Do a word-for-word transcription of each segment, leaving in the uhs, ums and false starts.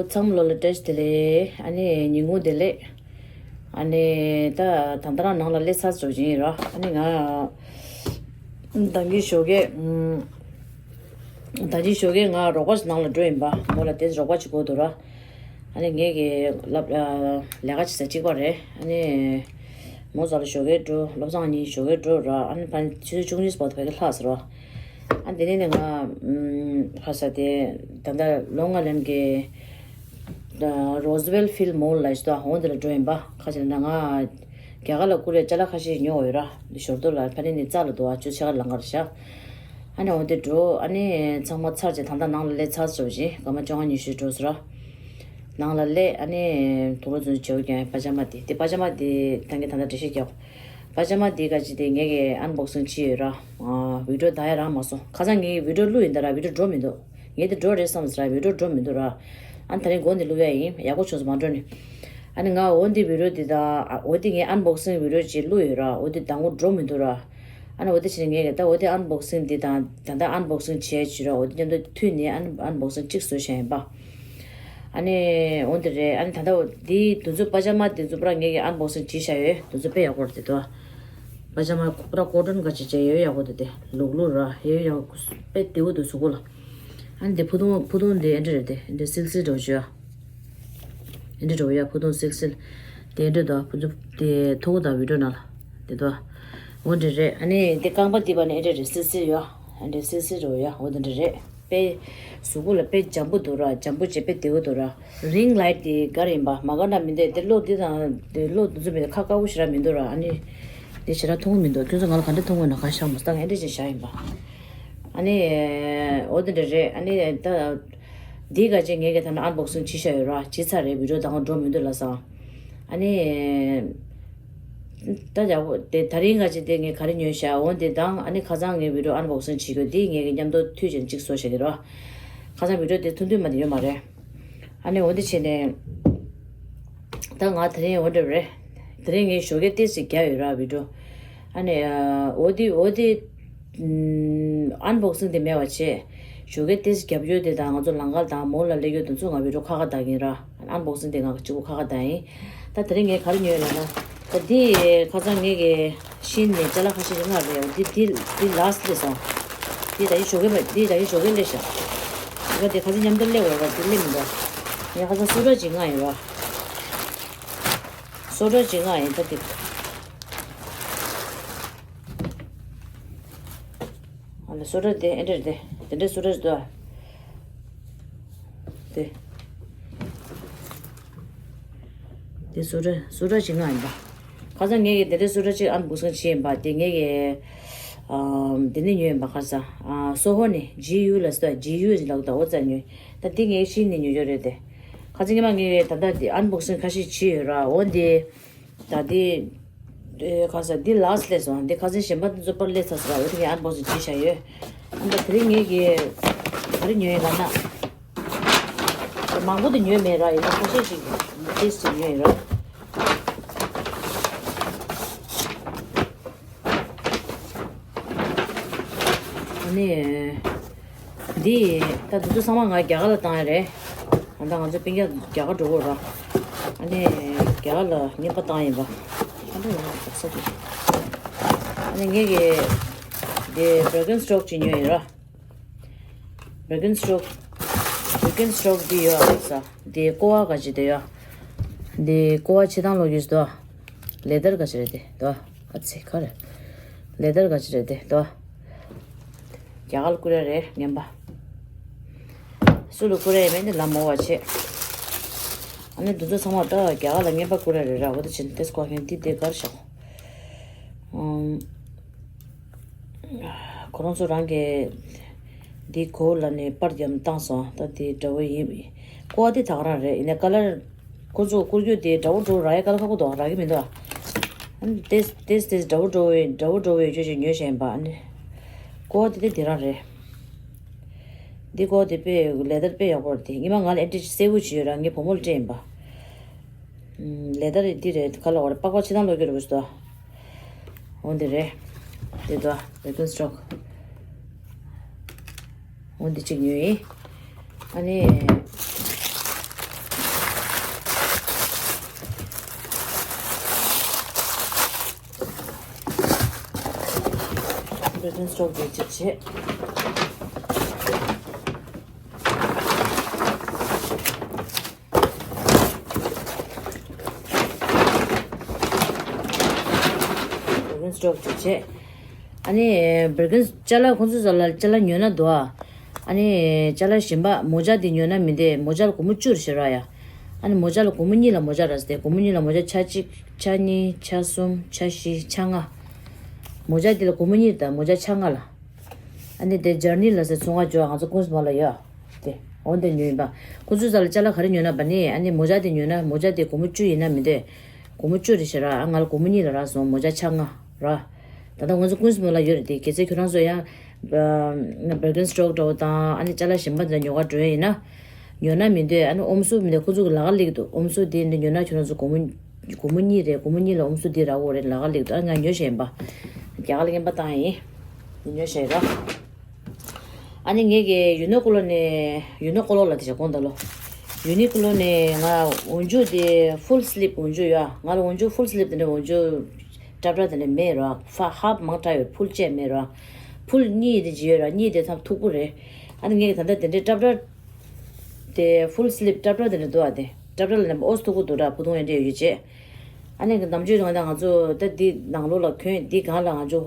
ཚང་མ་ལོ་ལ་བཀྲ་ཤིས་བདེ་ལེགས། ཨ་ནི་ཉིན་གུང་བདེ་ལེགས། ཨ་ནི་ད་ད་ལྟ་རང་ནང་ལ་སླེབས་ཚར་ཙམ་ཡིན་ར། ཨ་ནི་ང་ད་གིན་ཞོགས་ཀས་ད་གིན་ཞོགས་ཀས་ང་རོགས་པ་ཞིག་ནང་ལ་འགྲོ་ཡིན་པ། མོ་ལ་དེ་རོགས་པ་ཞིག་དགོས་འདུག་ར། ཨ་ནི་ངས་ཀྱི་ལབ་ལས་ཀ་བྱེད་ས་གཅིག་པ་རེད། ཨ་ནི་མོ་རྩ་ལ་ཞོགས་ཀས་འགྲོ། བློ་བཟང་གཉིས་ཞོགས་ཀས་འགྲོ་ར། ཨ་ནི་ཕན་ཆུ་ཚོད་བཅུ་གཉིས་བར་དུ་ཕ་གི་ལྷག་ཟེར་བ། ཨ་དེ་ནས་ནི་ང་ཁ་ས་དེ་ད་ལྟ་ལོ་ལྔ་ལོན་གྱི་Roswell Field Mall ལ་ཞིག་ཏུ་འོང་དེ་ལ་འགྲོ་ཡིན་པ། ཁ་ཆེ་ན་ང་རྒྱ་གར་ལ་ཀུ་རེ་ཅ་ལག་ཁ་ཤས་ཉོ་འོས་ར། འདི་ཞོར་དུ་ལ་ཕ་ནི་ནི་རྩ་ལ་འདུག་ཨ་ཆུ་ཆ་ག་ལང་གར་བཞག་ཨ་ནི་འོ་དེ་འགྲོ། ཨ་ནི་ཚང་མ་ཚར་རྗེས་ད་ལྟ་ནང་ལ་སླེབས་ཚར་ཚར་བཞིན་སྐར་མ་བཅོ་ལྔ་ཉི་ཤུ་འགྲོ་ཟེར་ར། ནང་ལ་སླེབས། ཨ་ནི་དུག་ལོག་ཚོན་བྱེའུ་ཀྱང་པ་ཇ་མ་དེ་དེ་པ་ཇ་མ་དེ་ད་གིན་ད་ལྟ་འགྲེལ་བཤད་རྒྱབ། པ་ཇ་མ་དེ་ག་ཅི་དེ་ངས་ཀྱི་ཨན་བོག་སིང་བྱས་ཡོད་ར། ཨ་བི་ཌི་ཡོ་ད་ཡ་རང་མ་སོང་། ཁ་སང་ངས་བི་ཌི་ཡོ་བླུགས་ཡིན་ད་ར། བི་ཌི་ཡོ་འགྲོ་མི་འདུག་ངས་དེ་འགྲོ་རེད་བསམ་ཟེར་ར། བི་ཌི་ཡོ་འགྲོ་མི་འདུག་ར། ཨ་ནི་ད་རིང་མགོ་ནས་བླུག་ཡ་ཡིན། ཡག་པོ་བྱུང་སོང་། མ་འགྲོ་ནི། ཨ་ནི་ང་འོ་འདི་བི་ཌི་ཡོ་འདི་དང་ཨ་འོ་འདི་ངས་ཨན་བོག་སིང་བི་ཌི་ཡོ་ཅིག་བླུགས་ཡོད་ར། འོ་འདི་དང་པོ་འགྲོ་མི་འདུག་ར། ཨ་ནི་འོ་འདི་བྱས་ནས་ངས་ཀྱི་ད་འོ་འདི་ཨན་བོག་སིང་འདི་དང་ད་ལྟ་ཨན་བོག་སིང་བྱས་བྱས་ར། འོ་འདི་མཉམ་དུ་མཐུད་ནས་ཨན་ཨན་བོག་སིང་གཅིག་བཟོས་བཞག་ཡིན་པ། ཨ་ནི་འོ་འདི་རེད། ཨ་ནི་ད་ལྟ་འོ་འདི་དུས་ཚོད་པ་ཇ་མ་འདི་ཚོ་པུ་ར་ངས་ཀྱི་ཨན་བོག་སིང་བྱས་བཞག་ཡོད། དུས་ཚོད་དཔེ་ཡག་པོ་རེད་དེ་དོ། པ་ཇ་མ་པུ་ར་ཀོ་ཊོན་ག་ཅིག་བྱས་ཡོད། ཡག་པོ་དེ་དེ་ལུག་ལུག་ར་ཡོད། ཡག་པོ་དཔེ་བདེ་པོ་འདུག་གཟུགས་པོ་ལ། ཨ་ནི་དེ་ཕུ་ཐུང་ཕུ་ཐུང་འདི་ཨེ་འདྲ་རེད་དེ། ཨེ་འདྲ་སིལ་སིལ་འདྲ་བོ་ཅིག་ཡོད། ཨེ་འདྲ་འདྲ་བོ་ཡ། ཕུ་ཐུང་སིལ་སིལ། དེ་ཨེ་འདྲ་དོ། ཕུ་ཐུང་དེ་ཐུག་དང་བི་ཌི་ཡོ་ནང་ལ་དེ་དོ། འོ་འདྲ་རེད། ཨ་ནི་དེ་རྐང་པ་འདི་པ་ནི་ཨེ་འདྲ་རེད། སིལ་སིལ་ཡོད། ཨེ་འདྲ་སིལ་སིལ་འདྲ་བོ་ཡ། འོ་དེ་འདྲ་རེད། དཔེ་གཟུགས་པོ་ལ་དཔེ་འཇམ་པོ་འདུག་ར། འཇམ་པོ་བྱས་དཔེ་བདེ་པོ་འདུག་ར། རིང་ལའེ་ཊི་དེ་ག་རེ་ཡིན་པ་མ་ག་འདྲ་མི་འདུག་དེ་གློག་འདི་དང་དེ་གློག་འདི་ཚོ་མི་འདུག་ཁ་དཀར་པོ་ཞེ་དྲག་མི་འདུག་ར། ཨ་ནི་དེ་ཞེ་དྲག་མཐོང་གི་མི་འདུག་ཁྱོད་ཚོ་ང་ལ་ག་འདྲ་མཐོང་གི་ཡོད་ན། ག་ཤ་མོ་སྟག་ཨེ་འདྲ་ཅིག་བཞག་ཡིན་པ། ཨ་ནི་འོ་དེ་འདྲ་རེད། ཨ་ནི་ད་འདི་ག་ཅིག་ངས་ཀྱི་ད་ནི་ཨན་བོག་སིང་བྱས་བཞག་ཡོད་ར། བྱས་ཚར་རེད། བི་ཌི་ཡོ་ད་ག་འགྲོ་མི་འདུག་ལབ་སོང་། ཨ་ནི། ད་ཡག་པོ་དེ་ད་རིང་ག་ཅིག་དེ་ངས་ག་རེ་ཉོས་ཤག་འོ་འདི་དང་། ཨ་ནི་ཁ་སང་ངས་བི་ཌི་ཡོ་ཨན་བོག་སིང་བྱེད་རྒྱུ་འདི་ངས་ཀྱི་མཉམ་དུ་མཐུད་བྱས་གཅིག་བཟོས་བཞག་གི་རེད། ཁ་སང་བི་ཌི་ཡོ་དེ་ཐུང་ཐུང་མ་དེ་ཡོད་མ་རེད། ཨ་ནི་འོ་འདི་བྱས་ནས་ད་ང་དེ་རིང་འོ་འདྲ་རེད། དེ་རིང་ངས་ཞོགས་ཀས་ཏོག་ཙམ་བརྒྱབ་ཡོད་ར་བི་ཌི་ཡོ། ཨ་ནི་འོ་འདི་འོ་འདི། ཨན་བོག་སིང་དེ་མེད་པ་བྱས། ཞོགས་ཀས་ཏོག་ཙམ་བརྒྱབ་ཡོད་དེ་དང་། ང་ཚོ་ལང་ཀར་དང་མོ་ལ་སླེབས་ཡོད་དེ་ཚོ་ང་བི་ཌི་ཡོ་ཁ་ཁ་བཏང་གིན་ར། ཨན་བོག་སིང་དེ་ང་གཅིག་པུ་ཁ་ཁ་བཏང་ཡིན། ད་དེ་རིང་ངས་ག་རེ་ཉོས་ལབ་ན། ད་འདི་ཁ་སང་ངས་ཀྱི་ཤིན་ནས་ཅ་ལག་ཁ་ཤས་ཉོས་རེད། འདི་འདི་འདི་ལ་སི་ཊི་སོང་། འདི་ད་ཡི་ཞོགས་ཀས་མ་འདི་ད་ཡི་ཞོགས་ཀས་སླེབས་ཤག་ང་དེ་ཁ་སང་མཉམ་དུ་སླེབས་འོས་ར། འདི་སླེབས་མི་འདུག་ངས་ཁ་སང་སོ་ཊ་ཅིག་མངགས་ཡིན་ར། སོ་ཊ་ཅིག་མངགས་ཡིན། ད་འདི། ཨ་ལ་སོ་ཊ་དེ་ཨེ་འདྲ་རེད་དེ། དེ་འདྲའི་སོ་ཊ་ཞིག་འདུག་ཨ། དེ། དེ་སོ་ཊ་སོ་ཊ་ཞིག་མངགས་ཡིན་པ། ཁ་སང་ངས་ཀྱི་དེ་འདྲའི་སོ་ཊ་ཅིག་ཨན་བོག་སིང་བྱས་ཡིན་པ། དེ་ངས་ཀྱི་ཨམ་དེ་ནས་ཉོས་ཡིན་པ། ཁ་སང་ཨ་སོ་ཧོ་ནས་ཇི་ཡུ་ལ་སོ་ཇི་ཡུ་ལ་ད་འོ་ཙམ་ཉོས། ད་དེ་ངས་ཤིན་ནས་ཉོས་ཡོད་རེད་དེ། ཁ་སང་ཉི་མ་ངས་ད་ལྟ་དེ་ཨན་བོག་སིང་ཁ་ཤས་བྱས་ཡོད་ར། འོ་འདི། ད་དེ། ཨེ་ཁ་ས་འདི་ལ་སི་ཊི་སླེབས་སོང་། འདི་ཁ་སང་གཞན་པ་འདི་ཚོ་པར་སླེབས་ཚར་སོང་། འོ་དེ་ངས་ཨན་བོག་སིང་བྱས་བཞག་ཡོད། ཨ་ད་དེ་རིང་ངས་ཀྱི་ག་རེ་ཉོས་ཡིན་ལབ་ན། མང་པོ་དེ་ཉོས་མེད་ར། ཡིན་ན་ཁ་ཤས་ཤིག་ཏོག་ཙམ་ཉོས་ཡིན་ར། ཨ་ནི། འདི་ད་དེ་ཚོ་ཚང་མ་ང་རྒྱ་གར་ལ་བཏང་ཡ་རེད། ད་ལྟ་ང་ཚོ་སྤུན་ཀྱག་རྒྱ་གར་འགྲོ་གི་ཡོད་ར། ཨ་ནི་རྒྱ་གར་ལ་རྔན་པ་བཏང་ཡིན་པ། ཨ་ནི་ངས་ཀྱི་འདི་བེར་ཀན་སི་ཊོག་ཅིག་ཉོས་ཡིན་ར། བེར་ཀན་སི་ཊོག་བེར་ཀན་སི་ཊོག་འདི་ཡོད་ར་ས། འདི་ཀོ་བ་ག་ཅི་དེ་ཡོད། འདི་ཀོ་བ་ཕྱི་ཐང་ལོག་གི་ཞིག་འདུག་ལེ་དར་ག་ཅི་རེད་དེ་འདུག་ཨ་ཙི་ཁ་རེད། ལེ་དར་ག་ཅི་རེད་དེ་འདུག་རྒྱ་གར་ལ་བསྐུར་ཡ་རེད་རྔན་པ། སུ་ལ་བསྐུར་ཡ་ཡིན་མིན་དེ་ལབ་མ་དགོས་པ་བྱས། ཨ་ནི་འདི་ཚོ་ཚང་མ་ད་རྒྱ་གར་ལ་རྔན་པ་བསྐུར་ཡ་རེད་ར། འོ་ད་ཕྱིན་ཏེ་སྐོར་མཁན་འདི་དེ་གར་བཞག་ཨམ། ཁོ་རང་ཚོ་རང་གི་འདི་གོ་ལ་ནས་པར་རྒྱབ་བཏང་སོང་། ད་འདི་འདྲ་བོ་ཡིན། ཀོ་བ་འདི་ད་ག་རང་རེད། ཡིན་ན་ཀ་ལར། ཁོ་ཚོ་བསྐུར་རྒྱུ་དེ་འདྲ་བོ་འདྲ་བོ་རག་ཡ་དཀའ་ལས་ཁག་པོ་འདུག་རག་གི་མི་འདུག་ཨ་ནི་ཏེས་ཏེས་ཏེས་འདྲ་བོ་འདྲ་བོ་འདྲ་བོ་འདྲ་བོ་ཡོད་ཅོ་ཅོ་ཉོས་བཞག་ཡིན་པ། ཨ་ནི་ཀོ་བ་དེ་དེ་དེ་རང་རེད། འདི་ཀོ་བ་དེ་དཔེ་ལེ་དར་དཔེ་ཡག་པོ་རེད་དེ། ཉི་མ་ང་ལ་ཨེ་འདྲ་སེར་པོ་ཅིག་ཡོད་ར། ངའི་བུ་མོ་ལ་སྤྲད་ཡིན་པ། ཨམ། ལེ་དར་འདི་རེད། ག་ལ་བ་རེད། པགས་པ་ཕྱི་ནང་ལོག་རྒྱུ་རེད་པ་ཞིག་འདུག་འོ་འདི་རེད། དེ་འདུག་ཨ། བེར་ཀན་སི་ཊོག་འོ་འདི་གཅིག་ཉོས་ཡིན། ཨ་ནི། Fragrance drop དེ་གཅིག་བྱས། Fragrance drop གཅིག་བྱས། ཨ་ནི་fragrance ཅ་ལག་ཁོང་ཚོ་ཚོ་ལ་ཅ་ལག་ཉོས་ན་འདུག་ཨ། ཨ་ནི་ཅ་ལག་གཞན་པ་མོ་ཇ་དེ་ཉོས་ན་མི་འདོད། མོ་ཇ་ལ་སྒོར་མོ་བཅུ་རེ་ཞེ་དྲག་ཡ། ཨ་ནི་མོ་ཇ་ལ་སྒོར་མོ་གཉིས་ལ་མོ་ཇ་རག་སྟེ། སྒོར་མོ་གཉིས་ལ་མོ་ཇ་ཆ་གཅིག་ཆ་གཉིས་ཆ་གསུམ་ཆ་བཞི་ཆ་ལྔ། མོ་ཇ་དེ་ལ་སྒོར་མོ་གཉིས་དང་མོ་ཇ་ཆ་ལྔ་ལ། ཨ་ནི་དེ་ཇར་ནི་ལ་ཟེར་ཚོང་ཁང་ཅིག་ཡོད། ང་ཚོ་ཀུན་སྨོན་ལ་ཡོད། དེ་འོ་དེ་ཉོས་ཡིན་པ། ཁོ་ཚོའི་རྩ་ལ་ཅ་ལག་ག་རེ་ཉོས་ན་བ་ནི། ཨ་ནི་མོ་ཇ་དེ་ཉོས་ན། མོ་ཇ་དེ་སྒོར་མོ་བཅུ་ཡིན་ན་མི་འདོད། སྒོར་མོ་བཅུ་རེ་ཞེ་དྲག་ང་ལ་སྒོར་མོ་གཉིས་ལ་རག་སོང་། མོ་ཇ་ཆ་ལྔ་ར། ད་ལྟ་ང་ཚོ་ཀུན་སྨོན་ལ་ཡོད་རེད་དེ། གལ་སྲིད་ཁྱོད་རང་ཚོ་ཡང་Birkenstock འདྲ་བོ་དང་ཨ་ནི་ཅ་ལག་གཞན་པ་འདྲ་ཉོ་ག་འགྲོ་ཡ་ཡིན་ན། ཉོ་ན་མི་འདོད། ཨ་ནི་ཨོམ་སུ་མི་འདོད། ཁོ་ཚོ་གི་ལག་ལེགས་འདུག་ཨོམ་སུ་དེ་འདི་ཉོ་ན་ཁྱོད་རང་ཚོ་སྒོར་མོ་སྒོར་མོ་གཉིས་རེད། སྒོར་མོ་གཉིས་ལ་ཨོམ་སུ་དེ་རག་གོ་རེད། ལག་ལེགས་འདུག་ཨ་ང་ཉོས་ཤེས་ཡིན་པ། རྒྱ་གར་ལ་རྔན་པ་བཏང་ཡིན། ཉོས་ཤེས་ར། ཨ་ནི་ངས་ཀྱི་ཡུ་ནི་ཀོ་ལོ་ནས། ཡུ་ནི་ཀོ་ལོ་ལ་དེ་བྱ་དགོངས་དག་ལོ། ཡུ་ནི་ཀོ་ལོ་ནས་ང་འོག་འཇུག་དེ་ཕུལ་སི་ལིབ་འོག་འཇུག་ཡོད། ང་ལ་འོག་འཇུག་ཕུལ་སི་ལིབ་དེ་འདྲ་འོག་འཇུག་ཏྲབ་ཏྲ་དེ་འདྲ་མེད་ར། ཧབ་མང་དྲགས་ཡོད། ཕུལ་བཅས་མེད་ར། ཕུལ་གཉིས་དེ་ཅིག་ཡོད་ར། གཉིས་དེ་ཐམ་མཐུག་པོ་རེད། ཨ་ནི་ངས་ཀྱི་ད་ལྟ་དེ་འདྲའི་ཏྲབ་ཏྲ་དེ་ཕུལ་སི་ལིབ་ཏྲབ་ཏྲ་དེ་འདྲ་འདུག་ཨ། དེ་ཏྲབ་ཏྲ་ལ་ནི་ཨོ་མཐུག་པོ་འདུག་ར། ཕུ་ཐུང་ཡོད་འདྲ་ཡོད་ཀྱི་བྱས། ཨ་ནི་ནམ་རྒྱུན་རང་ད་ང་ཚོ་ད་འདི་ནང་ལོགས་ལ་གོན། འདི་སྒང་ལ་ང་ཚོ་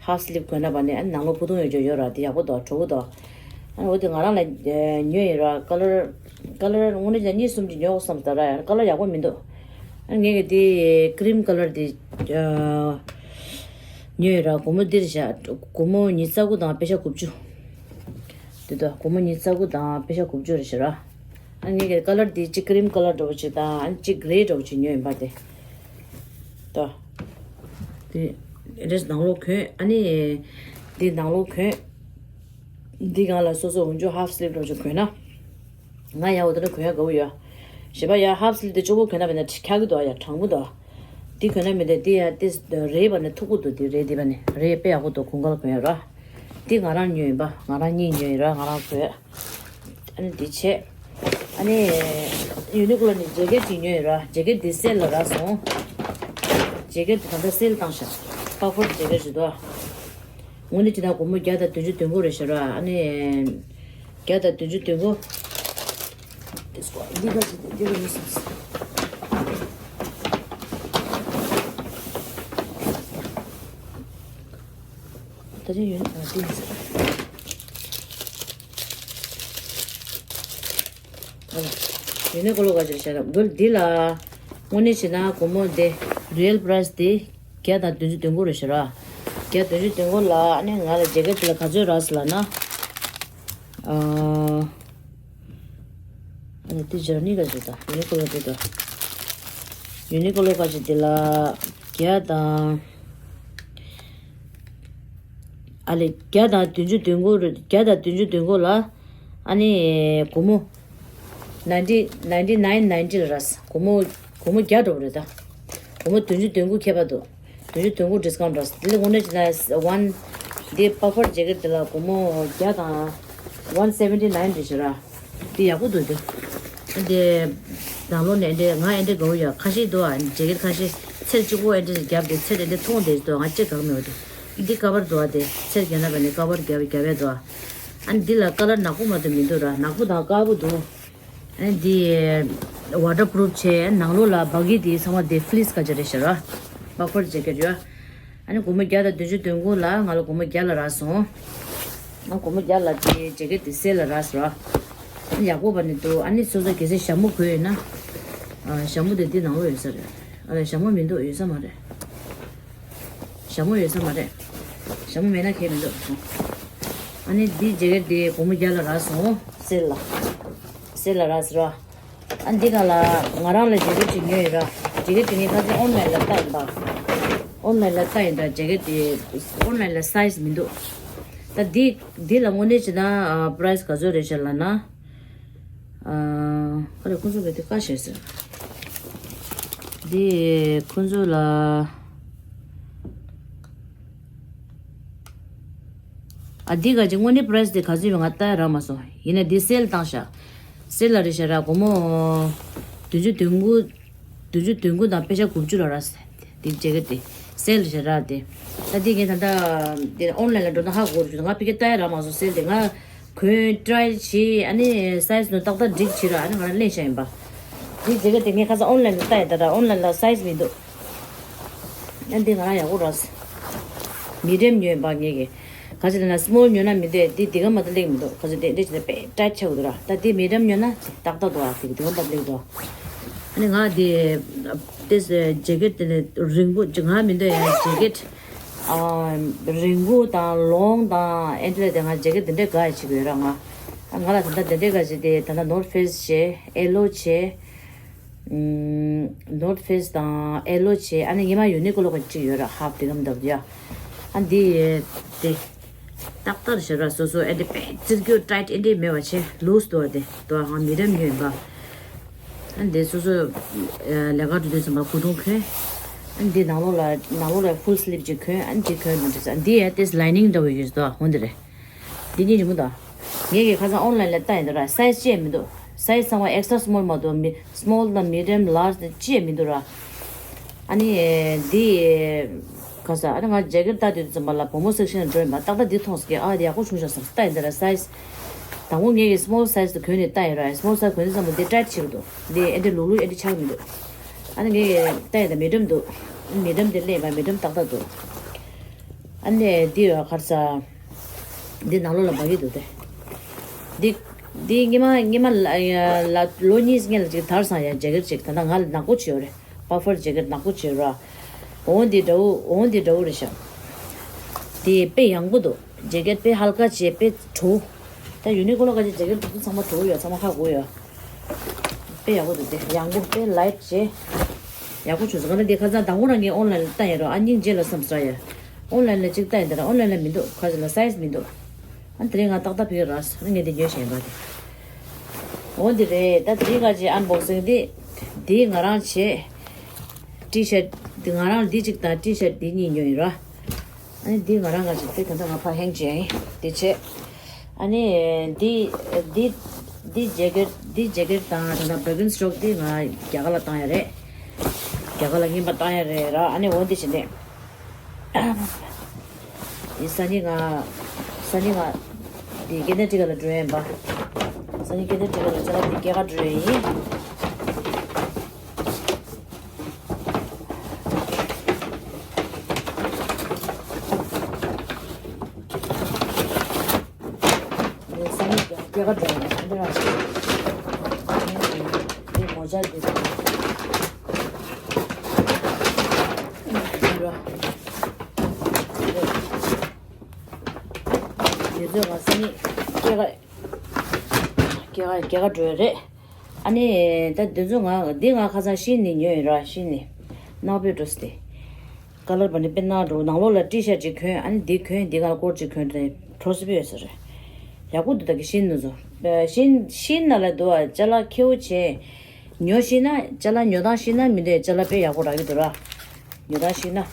ཧབ་སི་ལིབ་གོན་ན་བ་ནི་ཨ་ནི་ནང་ལོགས་ཕུ་ཐུང་ཡོད་ཅོ་ཡོད་ར། འདི་ཡག་པོ་འདུག་གྲོགས་པོ་འདུག་ཨ་ནི་འོ་དེ་ང་རང་ལ་ཉོས་ཡིན་ར། ཀ་ལར་ཀ་ལར་དངོས་གནས་ཀྱང་གཉིས་གསུམ་ཅིག་ཉོ་དགོས་བསམ་སྟེ་ར། ཀ་ལར་ཡག་པོ་མི་འདུག་ཨ་ནི་ངས་ཀྱི་འདི་ཀི་རིམ་ཀ་ལར་འདི་ཉོས་ཡིན་ར། སྒོར་མོ་འདི་རེད་ཤག་སྒོར་མོ་ཉི་ཤུ་རྩ་དགུ་དང་པེ་ཤ་དགུ་བཅུ། དེ་དག་སྒོར་མོ་ཉི་ཤུ་རྩ་དགུ་དང་པེ་ཤ་དགུ་བཅུ་རེད་ཤག་ར། ཨ་ངས་ཀྱི་ཀ་ལར་འདི་གཅིག་ཀི་རིམ་ཀ་ལར་འདྲ་བོ་ཅིག་དང་ཨ་ནི་གཅིག་གྷི་རེ་འདྲ་བོ་ཅིག་ཉོས་ཡིན་པ། དེ་ད་དེ་རེས་ནང་ལོགས་གོན། ཨ་ནི་འདི་ནང་ལོགས་གོན། འདི་སྒང་ལ་སོ་སོ་འོག་འཇུག་ཧབ་སི་ལིབ་འདྲ་བོ་ཅིག་གོན་ན། ང་ཡང་འོ་དེ་འདྲ་གོན་ཡ་དགའ་བོ་ཡོད། གཞན་པ་ཡང་ཧབ་སི་ལིབ་དེ་གཅིག་པོ་གོན་ན་བས་ན་འཁྱག་གི་འདུག་ཡ། གྲང་མོ་འདུག་འདི་གོན་ན་མི་འདོད། འདི་ཡ་དེ་རེད་པ་ནི་མཐུག་པོ་འདུག་འདི་རེད། འདི་པ་ནི་རེད། དཔེ་ཡག་པོ་འདུག་གོང་ག་ལ་གོན་ཡ་ར། འདི་ང་རང་ཉོས་ཡིན་པ། ང་རང་གཉིས་ཉོས་ཡིན་ར། ང་རང་གོན། ཨ་ནི་འདི་བྱས། ཨ་ནི་ཡུ་ནི་ཀོ་ལོ་ནས་ཇེ་ཀེ་ཊི་ཅིག་ཉོས་ཡིན་ར། ཇེ་ཀེ་ཊི་འདི་སེལ་ལ་རག་སོང་། ཇེ་ཀེ་ཊི་འདི་ད་ལྟ་སེལ་བཏང་ཤག་པ་ཕོར་ཇེ་ཀེ་ཊི་ཞིག་འདུག་དངོས་གནས་བྱས་ན་སྒོར་མོ་བརྒྱ་དང་བདུན་ཅུ་དོན་དགུ་རེད་ཤག་ར། ཨ་ནི་བརྒྱ་དང་བདུན་ཅུ་དོན་དགུ། འདི་ག་ཅིག་འདི་ག་ཡིན་སོང་། ད་ཅི་ཡོད་ཨ་འདི་ཡིན་ཟེར། ཡུ་ནི་ཀོ་ལོ་ག་ཅིག་བྱས་ན་འདུག་འདི་ལ་དངོས་གནས་བྱས་ན་སྒོར་མོ་འདི་རི་ཡལ་པ་རའི་སི་འདི་བརྒྱ་དང་བདུན་ཅུ་དོན་དགུ་རེད་ཤག་ར། བརྒྱ་བདུན་ཅུ་དོན་དགུ་ལ་ཨ་ནི་ང་ལ་ཇེ་ཀེ་ཊི་དེ་ལ་ག་ཚོད་རག་སོང་ལབ་ན། ཨ་ཨ་ནི་འདི་ཇར་ནི་ག་ཅིག་དང་ཡུ་ནི་ཀོ་ལོ་འདི་དང་། ཡུ་ནི་ཀོ་ལོ་ག་ཅིག་འདི་ལ་བརྒྱ་དང་། ཨ་ལེ་བརྒྱ་དང་བདུན་ཅུ་དོན་དགུ་རེད། བརྒྱ་དང་བདུན་ཅུ་དོན་དགུ་ལ་ཨ་ནི་སྒོར་མོ་ནའིན་ཊི་ནའིན་ཊི་ནའིན་ནའིན་ཊི་ལ་རག་སོང་། སྒོར་མོ་སྒོར་མོ་བརྒྱ་འགྲོ་བ་རེད་ད། སྒོར་མོ་བདུན་ཅུ་དོན་དགུ་ཁྱད་པར་འདུག་བདུན་ཅུ་དོན་དགུ་ཌི་སི་ཀའུན་ཊི་རག་སོང་། འདི་ལ་དངོས་གནས་བྱས་ན་ཝན་འདི་པ་ཕོར་ཇེ་ཀེ་ཊི་འདི་ལ་སྒོར་མོ་བརྒྱ་དང་ཝན་སེ་བེན་ཊི་ནའིན་རེད་ཤག་ར། འདི་ཡག་པོ་འདུག་འདི། འདི་ནང་ལོགས་ནས་འདི་ང་འདི་དགའ་བོ་ཡོད། ཁ་ཤས་འདུག་ཨ། ཇེ་ཀེ་ཊི་ཁ་ཤས་ཚེར་གཅིག་པོ་འདི་བརྒྱབ་སྟེ་ཚེར་འདི་མཐོང་བསྡད་འདུག་ང་གཅིག་དགའ་མི་འདུག་འདི་ཀ་བར་འདུག་ཨ། འདི་ཚེར་རྒྱག་ན་བས་ནི་ཀ་བར་རྒྱབ་རྒྱབ་ཡ་འདུག་ཨ། ཨ་ནི་འདི་ལ་ཀ་ལར་ནག་པོ་མ་གཏོགས་མི་འདུག་ར། ནག་པོ་དང་དཀར་པོ་འདུག་ཨ་ནི་འདི་ཝ་ཊར་པུ་རུབ་བྱས། ནང་ལོགས་ལ་བྷ་གི་འདི་ཚང་མ་འདི་ཕི་ལིས་ག་ཅིག་རེད་ཤག་ར། པ་ཕོར་ཇེ་ཀེ་ཊི་ཡོད། ཨ་ནི་སྒོར་མོ་བརྒྱ་དང་བདུན་ཅུ་དོན་དགུ་ལ་ང་ལ་སྒོར་མོ་བརྒྱ་ལ་རག་སོང་། ང་སྒོར་མོ་བརྒྱ་ལ་དེ་ཇེ་ཀེ་ཊི་དེ་སེལ་ལ་རག་སོང་། ཨ་ནི་ཡག་པོ་བ་ནི་འདུག་ཨ་ནི་སོ་སོ་གལ་སྲིད་ཞྭ་མོ་གོན་ཡོད་ན། ཨ་ཞྭ་མོ་དེ་འདི་ནང་ལོགས་ཡོད་ས་རེད། ཨ་ལ་ཞྭ་མོ་མི་འདུག་ཡོད་ས་མ་རེད། ཞྭ་མོ་ཡོད་ས་མ་རེད། ཞྭ་མོ་མེད་ན་ཁྱད་མི་འདུག་ཨ་ནི་འདི་ཇེ་ཀེ་ཊི་དེ་སྒོར་མོ་བརྒྱ་ལ་རག་སོང་། སེལ་ལ། སེལ་ལ་རག་སོང་ར། ཨ་འདི་ག་ལ་ང་རང་ལ་ཇེ་ཀེ་ཊི་ཅིག་ཉོས་ཡོད་ར། ཇེ་ཀེ་ཊི་དེ་ངས་ཁ་སང་ཨོན་ལན་ལ་ལྟ་ཡིན་པ། ཨོན་ལན་ལ་ལྟ་ཡིན་ད། ཇེ་ཀེ་ཊི་དེ་ཨོན་ལན་ལ་སའི་ཛི་མི་འདུག་ད་འདི་འདི་ལ་དངོས་གནས་བྱས་ན་པ་རའི་སི་ག་ཚོད་རེད་ཤག་ལབ་ན། ཨ་ཨ་རེ་ཁོང་ཚོ་གི་དེ་ཀ་ཤེས་ཟེར། འདི་ཁོང་ཚོ་ལ། ཨ་འདི་ག་ཅིག་དངོས་གནས་པ་རའི་སི་དེ་ག་ཚོད་ཡོད་ང་ལྟ་ཡ་རག་མ་སོང་། ཡིན་ན་འདི་སེལ་བཏང་ཤག་སེལ་ལ་རེད་ཤག་ར། སྒོར་མོ་བདུན་ཅུ་དོན་དགུ། བདུན་ཅུ་དོན་དགུ་དང་པེ་ཤ་དགུ་བཅུ་ལ་རག་སོང་། འདི་ཇེ་ཀེ་ཊི་དེ་སེལ་ལ་ཤག་ར་དེ། ད་འདི་ངས་ད་ལྟ་འདི་ཨོན་ལན་ལ་འགྲོ་ན་ཧ་གོ་རུ་ང་ཕ་གི་ལྟ་ཡ་རག་མ་སོང་ཟེར་ཏེ། ང་གོན་ཊ་རའི་བྱས། ཨ་ནི་སའི་ཛི་ནོ་ཏག་ཏག་འགྲིག་བྱས་ར། ཨ་ནི་ང་རང་ལེན་བྱ་ཡིན་པ། འདི་ཇེ་ཀེཊ་དེ་ངས་ཁ་སང་ཨོན་ལན་ལ་ལྟ་ཡ། ད་ད་ཨོན་ལན་ལ་སའི་ཛི་མི་འདུག་ཨ་འདི་ང་རང་ཡག་པོ་རག་མི་ཌི་ཡམ་ཉོས་ཡིན་པ་ངས་ཀྱི། ག་ཅི་ལ་ན་སི་མོལ་ཉོས་ན་མི་འདུག་འདི་འདི་ག་མ་ད་ལེགས་མི་འདུག་ག་ཅི་དེ་འདྲ་བྱས་ཏེ་དཔེ་ཊའིཊ་ཆགས་འདུག་ར། ད་འདི་མི་ཌི་ཡམ་ཉོས་ན་ཏག་ཏག་འདུག་ཨ་འདི་འདི་ག་མ་ད་ལེགས་འདུག་ཨ་ནི་ང་འདི་ཏེས་ཇེ་ཀེཊ་དེ་ནི་རིང་པོ་ཅིག་ང་མི་འདོད་ཡ། ཇེ་ཀེཊ་ཨ་རིང་པོ་དང་ལོང་དང་ཨེ་འདྲ་དེ་ང་ཇེ་ཀེཊ་དེ་འདྲ་དགའ་ཡ་ཅིག་ཡོད་ར། ང་ང་ལ་ད་ལྟ་དེ་འདྲ་དགའ་ཅིག་དེ་ད་ལྟ་ནོར་ཕེ་སི་བྱས། ཨེ་ལོ་བྱས། ནོར་ཕེ་སི་དང་ཨེ་ལོ་བྱས། ཨ་ནི་ཉི་མ་ཡུ་ནི་ཀོ་ལོ་གཅིག་ཡོད་ར། ཧབ་དེ་གམ་འདབ་ཡ། ཨ་འདི་དེ་ཏག་ཏག་ཞེ་ར། སོ་སོ་ཨེ་འདྲ་དཔེ་བཙིར་རྒྱུ་ཊའིཊ་ཨེ་འདྲ་མེད་པ་བྱས། ལུས་འདུག་བ། དེ་འདུག་བ། ང་མི་ཌི་ཡམ་ཉོས་ཡིན་པ། ཨ་འདི་སོ་སོ་ལས་ཀ་འགྲོ་དུས་ཙམ་པ་གོས་ཐུང་གོན། ཨ་འདི་ནང་ལོགས་ལ་ནང་ལོགས་ལ་ཕུལ་སི་ལིབ་ཅིག་གོན། ཨ་འདི་གོན་མི་འགྲིག་ས། འདི་ཡ་ཏེས་ལའི་ནིང་འདྲ་བོ་ཡོད་འདུག་བ། འོ་འདི་རེད། འདི་གཉིས་རི་མོ་དང་། ངས་ཀྱི་ཁ་སང་ཨོན་ལན་ལ་ལྟ་ཡིན་འདུག་ར། སའི་ཛི་ཅི་ཡང་མི་འདུག་སའི་ཛི་ཚང་མ་ཨེག་སི་ཊ་ར་སི་མོལ་མ་གཏོགས་མི་སི་མོལ་དང་མི་ཌི་ཡམ་ལར་ཇི་དང་ཅི་ཡང་མི་འདུག་ར། ཨ་ནི་འདི་ག་ས། ཨ་ནི་ང་ཇེ་ཀེཊ་ལྟ་དུས་ཙམ་པ་ལ་བུ་མོ་སེག་ཤན་ལ་འགྲོ་ཡིན་པ། ཏག་ཏག་འདི་མཐོང་སོང་ཀྱི། ཨ་འདི་ཡག་པོ་བྱུང་ཤག་བསམ་ལྟ་ཡིན་འདུག་ར། སའི་ཛི་དང་པོ་ངས་ཀྱི་སི་མོལ་སའི་ཛི་དུ་གོན་ནས་ལྟ་ཡིན་ར། སི་མོལ་སའི་ཛི་གོན་དུས་ཙམ་པ་འདི་ཊའིཊ་ཆགས་ཀྱི་འདུག་འདི་ཨེ་འདྲ་ལུག་ལུག་ཨེ་འདྲ་ཆགས་མི་འདུག་ཨ་ནི་ངས་ཀྱི་ལྟ་ཡིན་འདུག་མི་ཌི་ཡམ་འདུག་མི་ཌི་ཡམ་འདི་ལེན་པ། མི་ཌི་ཡམ་ཏག་ཏག་འདུག་ཨ་ནི་འདི་ཡོད་ག་རེ་ཟ། འདི་ནང་ལོགས་ལ་མ་གི་འདུག་སྟེ། འདི་འདི་སྔོན་མ་སྔོན་མ་ལ་ལ་ལོ་གཉིས་སྔོན་ལ་ཅིག་དར་སོང་ཡ། ཇེ་ཀེཊ་ཅིག་ད་ལྟ་ང་ལ་ནག་པོ་བྱས་ཡོད་རེད། པ་ཕར་ཇེ་ཀེཊ་ནག་པོ་བྱས་ཡོད་ར། འོ་འདི་འདྲ་བོ། འོ་འདི་འདྲ་བོ་རེད་ཤག་འདི་དཔེ་ཡང་པོ་འདུག་ཇེ་ཀེཊ་དཔེ་ཧལ་ཀ་བྱས། དཔེ་དྲོ། ད་ཡུ་ནི་ཀོ་ལོ་ག་ཅིག་ཇེ་ཀེཊ་འདི་ཚོ་ཚང་མ་དྲོ་ཡོད། ཚང་མ་ཧ་གོ་ཡོད། དཔེ་ཡག་པོ་འདུག་སྟེ། ཡང་པོ་དཔེ་ལའིཊ་བྱས། ཡག་པོ་བྱུང་སོང་། ག་ན་དེ་ཁ་སང་དང་པོ་རང་གིས་ཨོན་ལན་ལ་ལྟ་ཡ་རོ། ཨ་སྙིང་རྗེ་ལ་བསམ་ས་ཡ། ཨོན་ལན་ལ་ཅིག་ལྟ་ཡ་འདི་ར། ཨོན་ལན་ལ་མི་འདུག་ཁ་ཅིག་ལ་སའི་ཛི་མི་འདུག་ཨ་དེ་རིང་ང་ཏག་ཏག་ཕ་གིར་རག་སོང་། ངས་འདི་ཉོས་བཞག་ཡིན་པ་དེ། འོ་འདི་རེད། ད་དེ་རིང་ཁ་ཅིག་ཨན་བོག་སིང་འདི། འདི་ང་རང་བྱས། ཊི་ཤར་འདི་ང་རང་འདི་གཅིག་དང་ཊི་ཤར་འདི་གཉིས་ཉོས་ཡིན་ར། ཨ་ནི་འདི་ང་རང་ག་ཅིག་དེ་ད་ལྟ་ང་ཕར་ཧེང་བྱས་ཡིན། འདི་བྱས། ཨ་ནི་འདི་འདི་འདི་ཇེ་ཀེཊ། འདི་ཇེ་ཀེཊ་དང་ད་ལྟ་བྷར་གིན་སི་ཊོག་འདི་ང་རྒྱ་གར་ལ་བཏང་ཡ་རེད། རྒྱ་གར་ལ་རྔན་པ་བཏང་ཡ་རེད་ར། ཨ་ནི་འོ་འདི་བྱས་ནས། འདི་སང་ཉིན་ང་། སང་ཉིན་ང་འདི་ཀེ་ནེ་ཊི་ཀཊ་ལ་འགྲོ་ཡ་ཡིན་པ། སང་ཉིན་ཀེ་ནེ་ཊི་ཀཊ་ལ་ཅ་ལག་འདི་སྐྱེལ་ག་འགྲོ་ཡ་ཡིན། ས་ནི་སྐྱེ་སྐྱེ་ག་འགྲོ་ཡ་འདི་ར། འདི་མོ་ཇ་འདི་ར། འདི་ཚོ་ང་ས་ནི་སྐྱེ་ག་སྐྱེ་ག་སྐྱེ་ག་འགྲོ་ཡ་རེད། ཨ་ནི་ད་འདི་ཚོ་ང་འདི་ང་ཁ་སང་ཤིན་ནས་ཉོས་ཡིན་ར། ཤིན་ནས་ནག་པོའི་འགྲོ་སི་དེ། ཀ་ལར་བ་ནི་དཔེ་ནག་འགྲོ། ནང་ལོགས་ལ་ཊི་ཤར་ཅིག་གོན། ཨ་ནི་འདི་གོན། འདི་ག་ལ་སྐོར་ཅིག་གོན་ཏེ་གྲོ་སི་པི་ཡོད་ས་རེད། ཡག་པོ་འདུག་ད་གི་ཤིན་ནས་བཟུང་། ཤིན་ཤིན་ནང་ལ་འདུག་ཨ། ཅ་ལག་ཁེ་པོ་བྱས། ཉོ་ཤེས་ན་ཅ་ལག་ཉོ་སྟངས་ཤེས་ན་མི་འདོད་ཅ་ལག་དཔེ་ཡག་པོ་རག་གི་འདུག་ར། ཉོ་སྟངས་ཤེས་ན།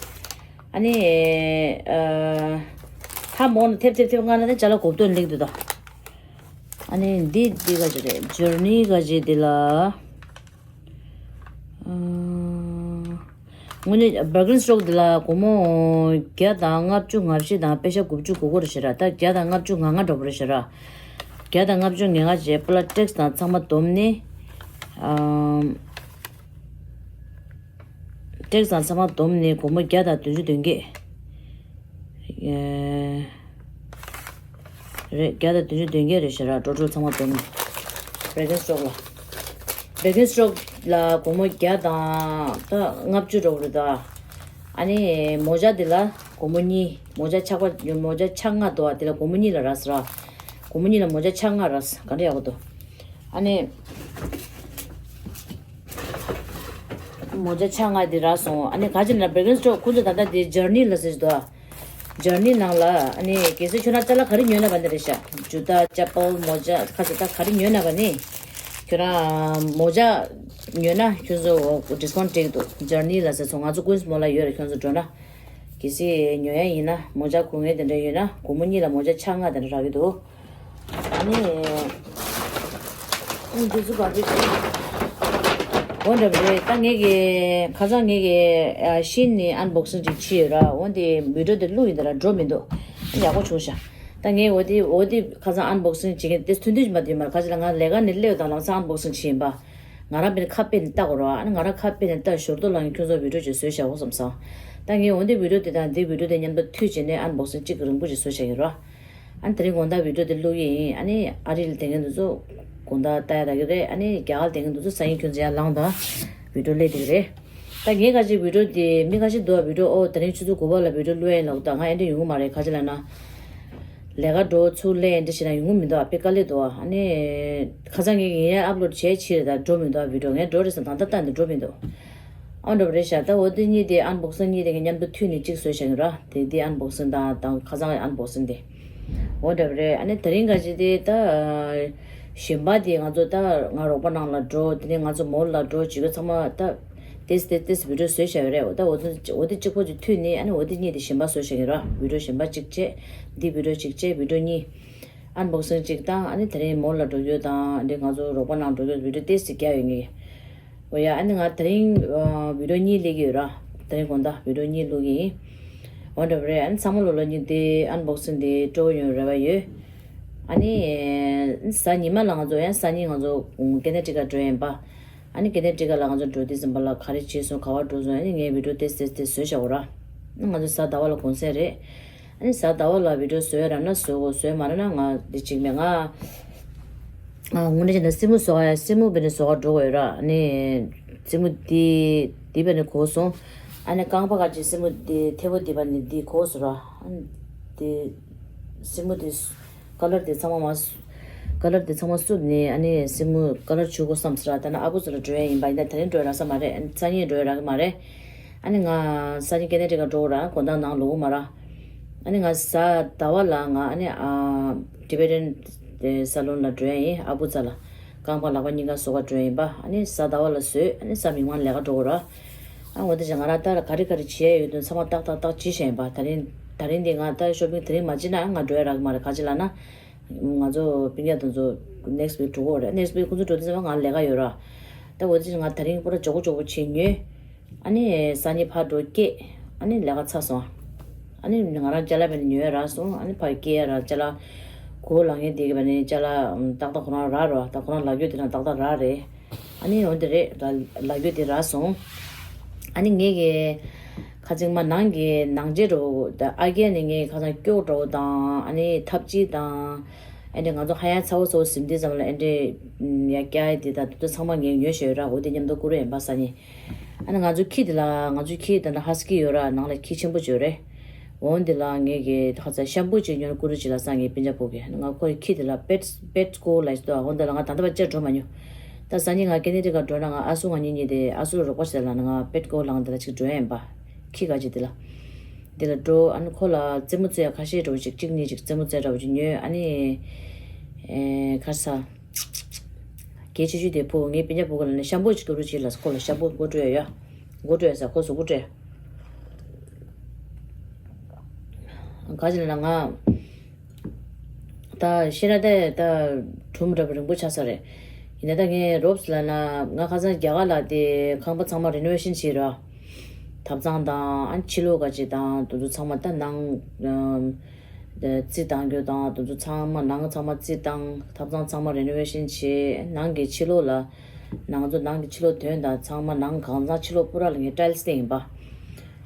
ཨ་ནི་ཨ་ཐ་མོ་ན་ཐེབས་ཐེབས་ཐེབས་ང་ན་ཅ་ལག་གོ་བསྡད་ལེགས་འདུག་ད། ཨ་ནི་འདི་འདི་ག་ཅི་རེད། ཇར་ནི་ག་ཅི་འདི་ལ། དངོས་གནས་བྷར་གིན་སི་ཊོག་འདི་ལ་སྒོར་མོ་བརྒྱ་དང་ལྔ་བཅུ་ང་བཞི་དང་པེ་ཤ་དགུ་བཅུ་གོ་གོ་རེད་ཤག་ར། ད་བརྒྱ་དང་ལྔ་བཅུ་ང་ལྔ་འགྲོ་བ་རེད་ཤག་ར། བརྒྱ་དང་ལྔ་བཅུ་ང་ལྔ་བྱས་པ་ལ་ཊེག་སི་དང་ཚང་མ་བསྡོམས་ནས། ཨམ། ཊེག་སི་དང་ཚང་མ་བསྡོམས་ནས་སྒོར་མོ་བརྒྱ་དང་བདུན་ཅུ་དོན་བརྒྱད། ཨེ། རེད། བརྒྱ་དང་བདུན་ཅུ་དོན་བརྒྱད་རེད་ཤག་ར། ཊོ་ཊལ་ཚང་མ་བསྡོམས་ནས། བྷར་གིན་སི་ཊོག་ལ། བྷར་གིན་སི་ཊོག་ལ་སྒོར་མོ་བརྒྱ་དང་ད་ལྔ་བཅུ་འགྲོ་གི་རེད་ད། ཨ་ནི་མོ་ཇ་དེ་ལ་སྒོར་མོ་གཉིས། མོ་ཇ་ཆག་པ་མོ་ཇ་ཆག་ལྔ་འདུག་ཨ། དེ་ལ་སྒོར་མོ་གཉིས་ལ་རག་སོང་ར། སྒོར་མོ་གཉིས་ལ་མོ་ཇ་ཆག་ལྔ་རག་སོང་། ག་འདྲ་ཡག་པོ་འདུག་ཨ་ནི། མོ་ཇ་ཆག་ལྔ་དེ་རག་སོང་། ཨ་ནི་ག་ཅི་ན་བྷར་གིན་སི་ཊོག་ཁོ་ཚོ་ད་ལྟ་དེ་ཇར་ནི་ལ་ཟེར་འདུག་ཇར་ནི་ནང་ལ་ཨ་ནི་གལ་སྲིད་ཁྱོད་རང་ཅ་ལག་ག་རེ་ཉོས་ན་བ་འདི་རེད་ཤག་ཇུ་ཏ་ཅ་པལ་མོ་ཇ་ཁ་ཟས་ད་ག་རེ་ཉོས་ན་བ་ནི། ཁྱོད་རང་མོ་ཇ་ཉོས་ན་ཁྱོད་ཚོ་ཌི་སི་ཀའུན་ཊི་སྤྲད་ཀྱི་འདུག་ཇར་ནི་ལ་ཟེར་སོང་། ང་ཚོ་ཀུན་སི་མོལ་ལ་ཡོད་རེད། ཁྱོད་ཚོ་འགྲོ་ན། གལ་སྲིད་ཉོ་ཡ་ཡིན་ན་མོ་ཇ་གོན་ངེས་དེ་འདྲ་ཡོད་ན་སྒོར་མོ་གཉིས་ལ་མོ་ཇ་ཆག་ལྔ་དེ་འདྲ་རག་གི་འདུག་ཨ་ནི། ཨ་ནི་འདི་ཚོ་ག་འདྲ་ཞིག་འོ་འདྲ་པོ་རེད། ད་ངས་ཀྱི་ཁ་སང་ངས་ཀྱི་ཨ་ཤིན་ནི་ཨན་བོག་སིང་ཅིག་བྱས་ཡོད་ར། འོ་འདི་བི་ཌིའོ་དེ་བླུགས་ཡིན་ད་ར་འགྲོ་མི་འདུག་ཡག་པོ་བྱུང་ཤག་ད་ངས་འོ་དེ་འོ་དེ་ཁ་སང་ཨན་བོག་སིང་བྱེད་མཁན་དེ་ཐུང་ཐུང་ཅིག་མ་དེ་མར་ཁ་ཅིག་ལ་ང་ལས་ཀ་ནས་སླེབས་དང་ལམ་སང་ཨན་བོག་སིང་བྱས་ཡིན་པ། ང་རང་དཔེ་ནས་ཁ་དཔེ་ནས་ལྟ་དགོས་ར། ཨ་ནི་ང་རང་ཁ་དཔེ་ནས་ལྟ་ཞོར་དུ་ལ་ངས་ཁྱོད་ཚོ་བི་ཌིའོ་ཅིག་བཟོས་བཞག་འོ་བསམ་སོང་། ད་ངས་འོ་འདི་བི་ཌིའོ་དེ་དང་འདི་བི་ཌིའོ་དེ་མཉམ་དུ་མཐུད་བྱས་ནས་ཨན་བོག་སིང་གཅིག་རིང་པོ་ཅིག་བཟོས་བཞག་ཡིན་ར། ཨ་ནི་དེ་རིང་དགོང་དག་བི་ཌིའོ་དེ་བླུག་གི་ཡིན། ཨ་ནི་ཨ་རི་ལ་བསྡད་མཁན་དེ་ཚོ་དགོང་དག་ལྟ་ཡ་ད་གི་རེད། ཨ་ནི་རྒྱ་གར་ལ་བསྡད་མཁན་དེ་ཚོ་སང་ཉིན་ཁྱོད་ཚོ་ཡར་ལངས་དང་། བི་ཌིའོ་སླེབས་བསྡད་ཀྱི་རེད། ད་ངས་ཁ་ཅིག་བི་ཌིའོ་དེ་མི་ཁ་ཤས་འདུག་བི་ཌིའོ་ཨོ་དེ་རིང་ཆུ་ཚོད་དགུ་པ་ལ་བི་ཌིའོ་བླུག་ཡ་ཡིན་ལབ། ད་ང་ཨེ་འདྲ་ཡོང་གི་མ་རེད། ཁ་ཅིག་ལབ་ན་ལས་ཀ་འགྲོ་ཚུར་སླེབས་ཨེ་འདྲ་བྱས་ན་ཡོང་གི་མི་འདུག་ཨ་དཔེ་དཀའ་ལས་འདུག་ཨ་ནི་ཁ་སང་ངས་ངས་ཡར་ཨབ་ལོཌ་བྱས་ཕྱིར་ད་འགྲོ་མི་འདུག་བི་ཌིའོ་ངས་འགྲོ་རེད་བསམ་ད་ལྟ་ལྟ་འདི་འགྲོ་མི་འདུག་ཨ་འདྲ་པོ་རེད་ཤག་ད་འོ་དེ་གཉིས་དེ་ཨན་བོག་སིང་གཉིས་དེ་ངས་མཉམ་དུ་མཐུད་ནས་གཅིག་བཟོས་བཞག་ཡིན་ར། དེ་དེ་ཨན་བོག་སིང་དང་དང་ཁ་སང་ཨན་བོག་སིང་དེ། འོ་འདྲ་པོ་རེད། ཨ་ནི་དེ་རིང་ཁ་ཅིག་དེ་ད་གཞན་པ་དེ་ང་ཚོ་ད་ང་རོགས་པ་ནང་ལ་འགྲོ། དེ་ནས་ང་ཚོ་མོལ་ལ་འགྲོ་བྱེད་དགོས་ཚང་མ་ད་ཏེས་ཏེས་ཏེས་བི་ཌིའོ་བཟོས་བཞག་ཡོད་རེད། འོ་ད་འོ་དེ་འོ་དེ་གཅིག་པོ་དེ་མཐུད་ནས་ཨ་ནི་འོ་དེ་གཉིས་དེ་གཞན་པ་བཟོས་བཞག་ཡིན་ར། བི་ཌིའོ་གཞན་པ་གཅིག་བྱས། འདི་བི་ཌིའོ་གཅིག་བྱས། བི་ཌིའོ་གཉིས། ཨན་བོག་སིང་གཅིག་དང་ཨ་ནི་དེ་རིང་མོལ་ལ་འགྲོ་རྒྱུ་དང་འདི་ང་ཚོ་རོགས་པ་ནང་འགྲོ་རྒྱུ་བི་ཌིའོ་ཏོག་ཙམ་རྒྱག་ཡོད་ངེས། འོ་ཡ། ཨ་ནི་ང་དེ་རིང་ཨ་བི་ཌིའོ་གཉིས་སླེབས་ཀྱི་ཡོད་ར། དེ་རིང་དགོང་དག་བི་ཌིའོ་གཉིས་བླུག་གི་ཡིན། འོ་འདྲ་པོ་རེད། ཨ་ནི་ཚང་མ་ལོ་ལོ་གཉིས་དེ་ཨན་བོག་སིང་དེ་སྤྲོ་པོ་ཡོང་རེ་བ་ཡོད། ཨ་ནི་གཟའ་ཉི་མ་ལ་ང་ཚོ་ཡང་སང་ཉིན་ང་ཚོ་ཀེ་ནེ་ཊི་ཀཊ་འགྲོ་ཡིན་པ། ཨ་ནི་ཀེ་ནེ་ཊི་ཀཊ་ལ་ང་ཚོ་འགྲོ་དུས་ཙམ་པ་ལ་ག་རེ་བྱས་སོང་ག་པར་འགྲོ་སོང་ཨ་ནི་ངས་བི་ཌིའོ་ཏོག་ཙམ་ཏོག་ཙམ་བཟོས་བཞག་གོ་ར། ཨ་ནི་ང་ཚོ་གཟའ་ཟླ་བ་ལ་གུང་སེང་རེད། ཨ་ནི་གཟའ་ཟླ་བ་ལ་བི་ཌིའོ་བཟོས་རག་ན་བཟོ་གོ་བཟོས་མ་རག་ན་ང་འདི་གཅིག་མེད་ང་། ཨ་དངོས་གནས་བྱས་ན་སེན་མོ་བཟོ་ག་ཡ་སེན་མོ་བེ་ནས་བཟོ་ག་འགྲོ་དགོས་ར། ཨ་ནི་སེན་མོ་འདི་འདི་བེ་ནས་གོ་སོང་། ཨ་ནི་རྐང་པ་ག་ཅིག་སེན་མོ་འདི་མཐེ་བོ་འདི་བ་ནི་འདི་གོ་སོང་ར། ཨ་ནི་འདི་སེན་མོ་འདི་ཀ་ལར་འདི་ཚང་མ་མ་སུ་ཀ་ལར་འདི་ཚང་མ་བསུབས་ནས་ཨ་ནི་སེན་མོ་ཀ་ལར་བྱུག་དགོས་བསམ་སོང་ར། ད་ནི་ཨ་ཁུ་ཚོ་ལ་འགྲོ་ཡ་ཡིན་པ་ཡིན་ད་དེ་རིང་འགྲོ་ཡ་རག་ས་མ་རེད། ཨ་ནི་སང་ཉིན་འགྲོ་ཡ་རག་གི་མ་རེད། ཨ་ནི་ང་སང་ཉིན་ཀེ་ནེ་ཊི་ཀཊ་འགྲོ་དགོས་ར། དགོང་དག་ནང་ལོག་གི་མ་ར། ཨ་ནི་ང་གཟའ་ཟླ་བ་ལ་ང་ཨ་ནི་ཨ་ཊི་བེ་ཊན་དེ་ས་ལོན་ལ་འགྲོ་ཡ་ཡིན། ཨ་བུ་ཚ་ལ་རྐང་པ་ལག་པ་གཉིས་ཀ་བཟོ་ག་འགྲོ་ཡ་ཡིན་པ། ཨ་ནི་གཟའ་ཟླ་བ་ལ་བཟོས། ཨ་ནི་གཟའ་མིག་དམར་ལས་ཀ་འགྲོ་དགོས་ར། ཨ་འོ་དེ་བྱས་ང་རང་ལྟར་ག་རེ་ག་རེ་བྱེད་ཡ་ཡོད་དོན་ཚང་མ་ཏག་ཏག་ཏག་བྱེད་བཞག་ཡིན་པ། ད་རིང་ད་རིང་འདི་ང་ད་ཤོ་པིང་དེ་རིང་མ་བྱེད་ན་ང་འགྲོ་ཡ་རག་གི་མ་རེད། ག་ཅི་ལབ་ན་ང་ཚོ་སྤུན་ཀྱག་དེ་ཚོ་ནེག་སི་ཝིག་འགྲོ་གི་ཡོད་རེད། ནེག་སི་ཝིག་ཁོང་ཚོ་འགྲོ་དུས་ཙམ་པ་ང་ལས་ཀ་ཡོད་ར། ད་འོ་དེ་བྱས་ང་ད་རིང་པུ་ར་མགྱོགས་པོ་མགྱོགས་པོ་བྱས་ཉོས། ཨ་ནི་སང་ཉིན་ཕར་འགྲོ་སྐྱེལ། ཨ་ནི་ལས་ཀ་ཚར་སོང་། ཨ་ནི་ང་རང་ཅ་ལག་བེ་ནས་ཉོས་རག་སོང་། ཨ་ནི་ཕར་སྐྱེལ་ཡ་རག་ཅ་ལག་གོ་ལ་ངའི་དེ་གི་བེ་ནས་ཅ་ལག་ཏག་ཏག་ཁོ་རང་རག་རོ། ད་ཁོ་རང་ལག་འཁྱེར་དེ་རང་ཏག་ཏག་རག་རེད། ཨ་ནི་འོན་ཏེ་རེད། ལག་འཁྱེར་དེ་རག་སོང་། ཨ་ནི་ངས་གི་ཁ་ཚིག་མ་ནང་གི་ནང་ཆེ་འགྲོ་ད་ཨ་རྒན་ནི་ངས་ཁ་སང་སྐྱོག་འགྲོ་དང་ཨ་ནི་ཐབས་ཅི་དང་། ཨེ་འདྲས་ང་ཚོ་ཧ་ཡང་ཚ་བོ་ཚ་བོ་ཟིན་དུས་ཙམ་ལ་ཨེ་འདྲས་ཡ་སྐྱ་ཡ་དེ་ད་དུ་ཚང་མ་ངས་ཉོས་བཞག་ཡོད་ར། འོ་དེ་མཉམ་དུ་བསྐུར་རེད་ཡིན་པ་སང་ཉིན། ཨ་ནི་ང་ཚོ་ཁྱི་དེ་ལ་ང་ཚོ་ཁྱི་དེ་འདྲ་ཧ་སི་ཀི་ཡོད་ར། ནང་ལ་ཁྱི་ཆེན་པོ་ཅིག་ཡོད་རེད། འོ་འདི་ལ་ངས་གི་ཧ་ཚ་ཤམ་པུ་ཅིག་ཉོ་ན་བསྐུར་རེ་ཅིག་ལ་སང་ངས་སྤུན་ཀྱག་ཕོ་གི་ང་ཁོའི་ཁྱི་དེ་ལ་པེ་ཊི་པེ་ཊི་ཀོ་ལ་ཞིག་འདུག་འོ་འདི་ལ་ང་ད་ལྟ་བར་བཅར་འགྲོ་མ་མྱོང་། ད་སང་ཉིན་ང་ཀེ་ནེ་ཌི་ཀ་འགྲོ་ན་ང་ཨ་སུ་ང་གཉིས་གཉིས་དེ་ཨ་སུ་རོགས་པ་ཞིག་ལ་ང་པེ་ཊི་ཀོ་ལང་དེ་ལ་ཅིག་འགྲོ་ཡ་ཡིན་པ། ཁྱི་ག་ཅིག་དེ་ལ། དེ་ལ་འགྲོ། ཨ་ནི་ཁོ་ལ་རྩེད་མོ་རྩེ་ཡ་ཁ་ཤས་འགྲོ་ཅིག་གཅིག་གཉིས་ཅིག་རྩེད་མོ་རྩེ་འདྲ་བོ་ཅིག་ཉོས། ཨ་ནི་ཨེ་ག་རེ་ཟ། གལ་ཆེ་ཤོས་དེ་ཕོ་ངའི་སྤུན་ཀྱག་ཕོ་གི་ལ་ནི་ཤམ་པུ་ཅིག་བསྐུར་རོགས་བྱེད་ལ། ཁོ་ལ་ཤམ་པུ་མགོ་བཀྲུ་ཡ་ཡ། མགོ་བཀྲུ་ཡ་ཟ་ཁོ་གཟུགས་པོ་བཀྲུ་ཡ། ག་ཅི་ལབ་ན་ང་། ད་ཤེས་ར་དེ་ད་གྲུམ་རབ་རིང་པོ་ཆགས་ས་རེད། ཡིན་ན་ད་ངས་རོབ་ལབ་ན་ང་ཁ་སང་རྒྱ་གར་ལ་དེ་ཁང་པ་ཚང་མ་རི་ནོ་ཝེ་ཤན་བྱས་ར། ཐབ་ཚང་དང་ཨ་ཕྱི་ལོགས་ག་ཅིག་དང་དེ་ཚོ་ཚང་མ་ད་ནང་ཨམ། རྩི་བཏང་རྒྱུ་དང་དེ་ཚོ་ཚང་མ་ནང་ཚང་མ་རྩི་བཏང་། ཐབ་ཚང་ཚང་མ་རི་ནོ་ཝེ་ཤན་བྱས། ནང་གི་ཕྱི་ལོགས་ལ་ང་ཚོ་ནང་གི་ཕྱི་ལོགས་དོན་དང་ཚང་མ་ནང་གང་ཚང་ཕྱི་ལོགས་པུ་ར་ལ་ངས་ཊའིལ་སི་བསྟན་ཡིན་པ།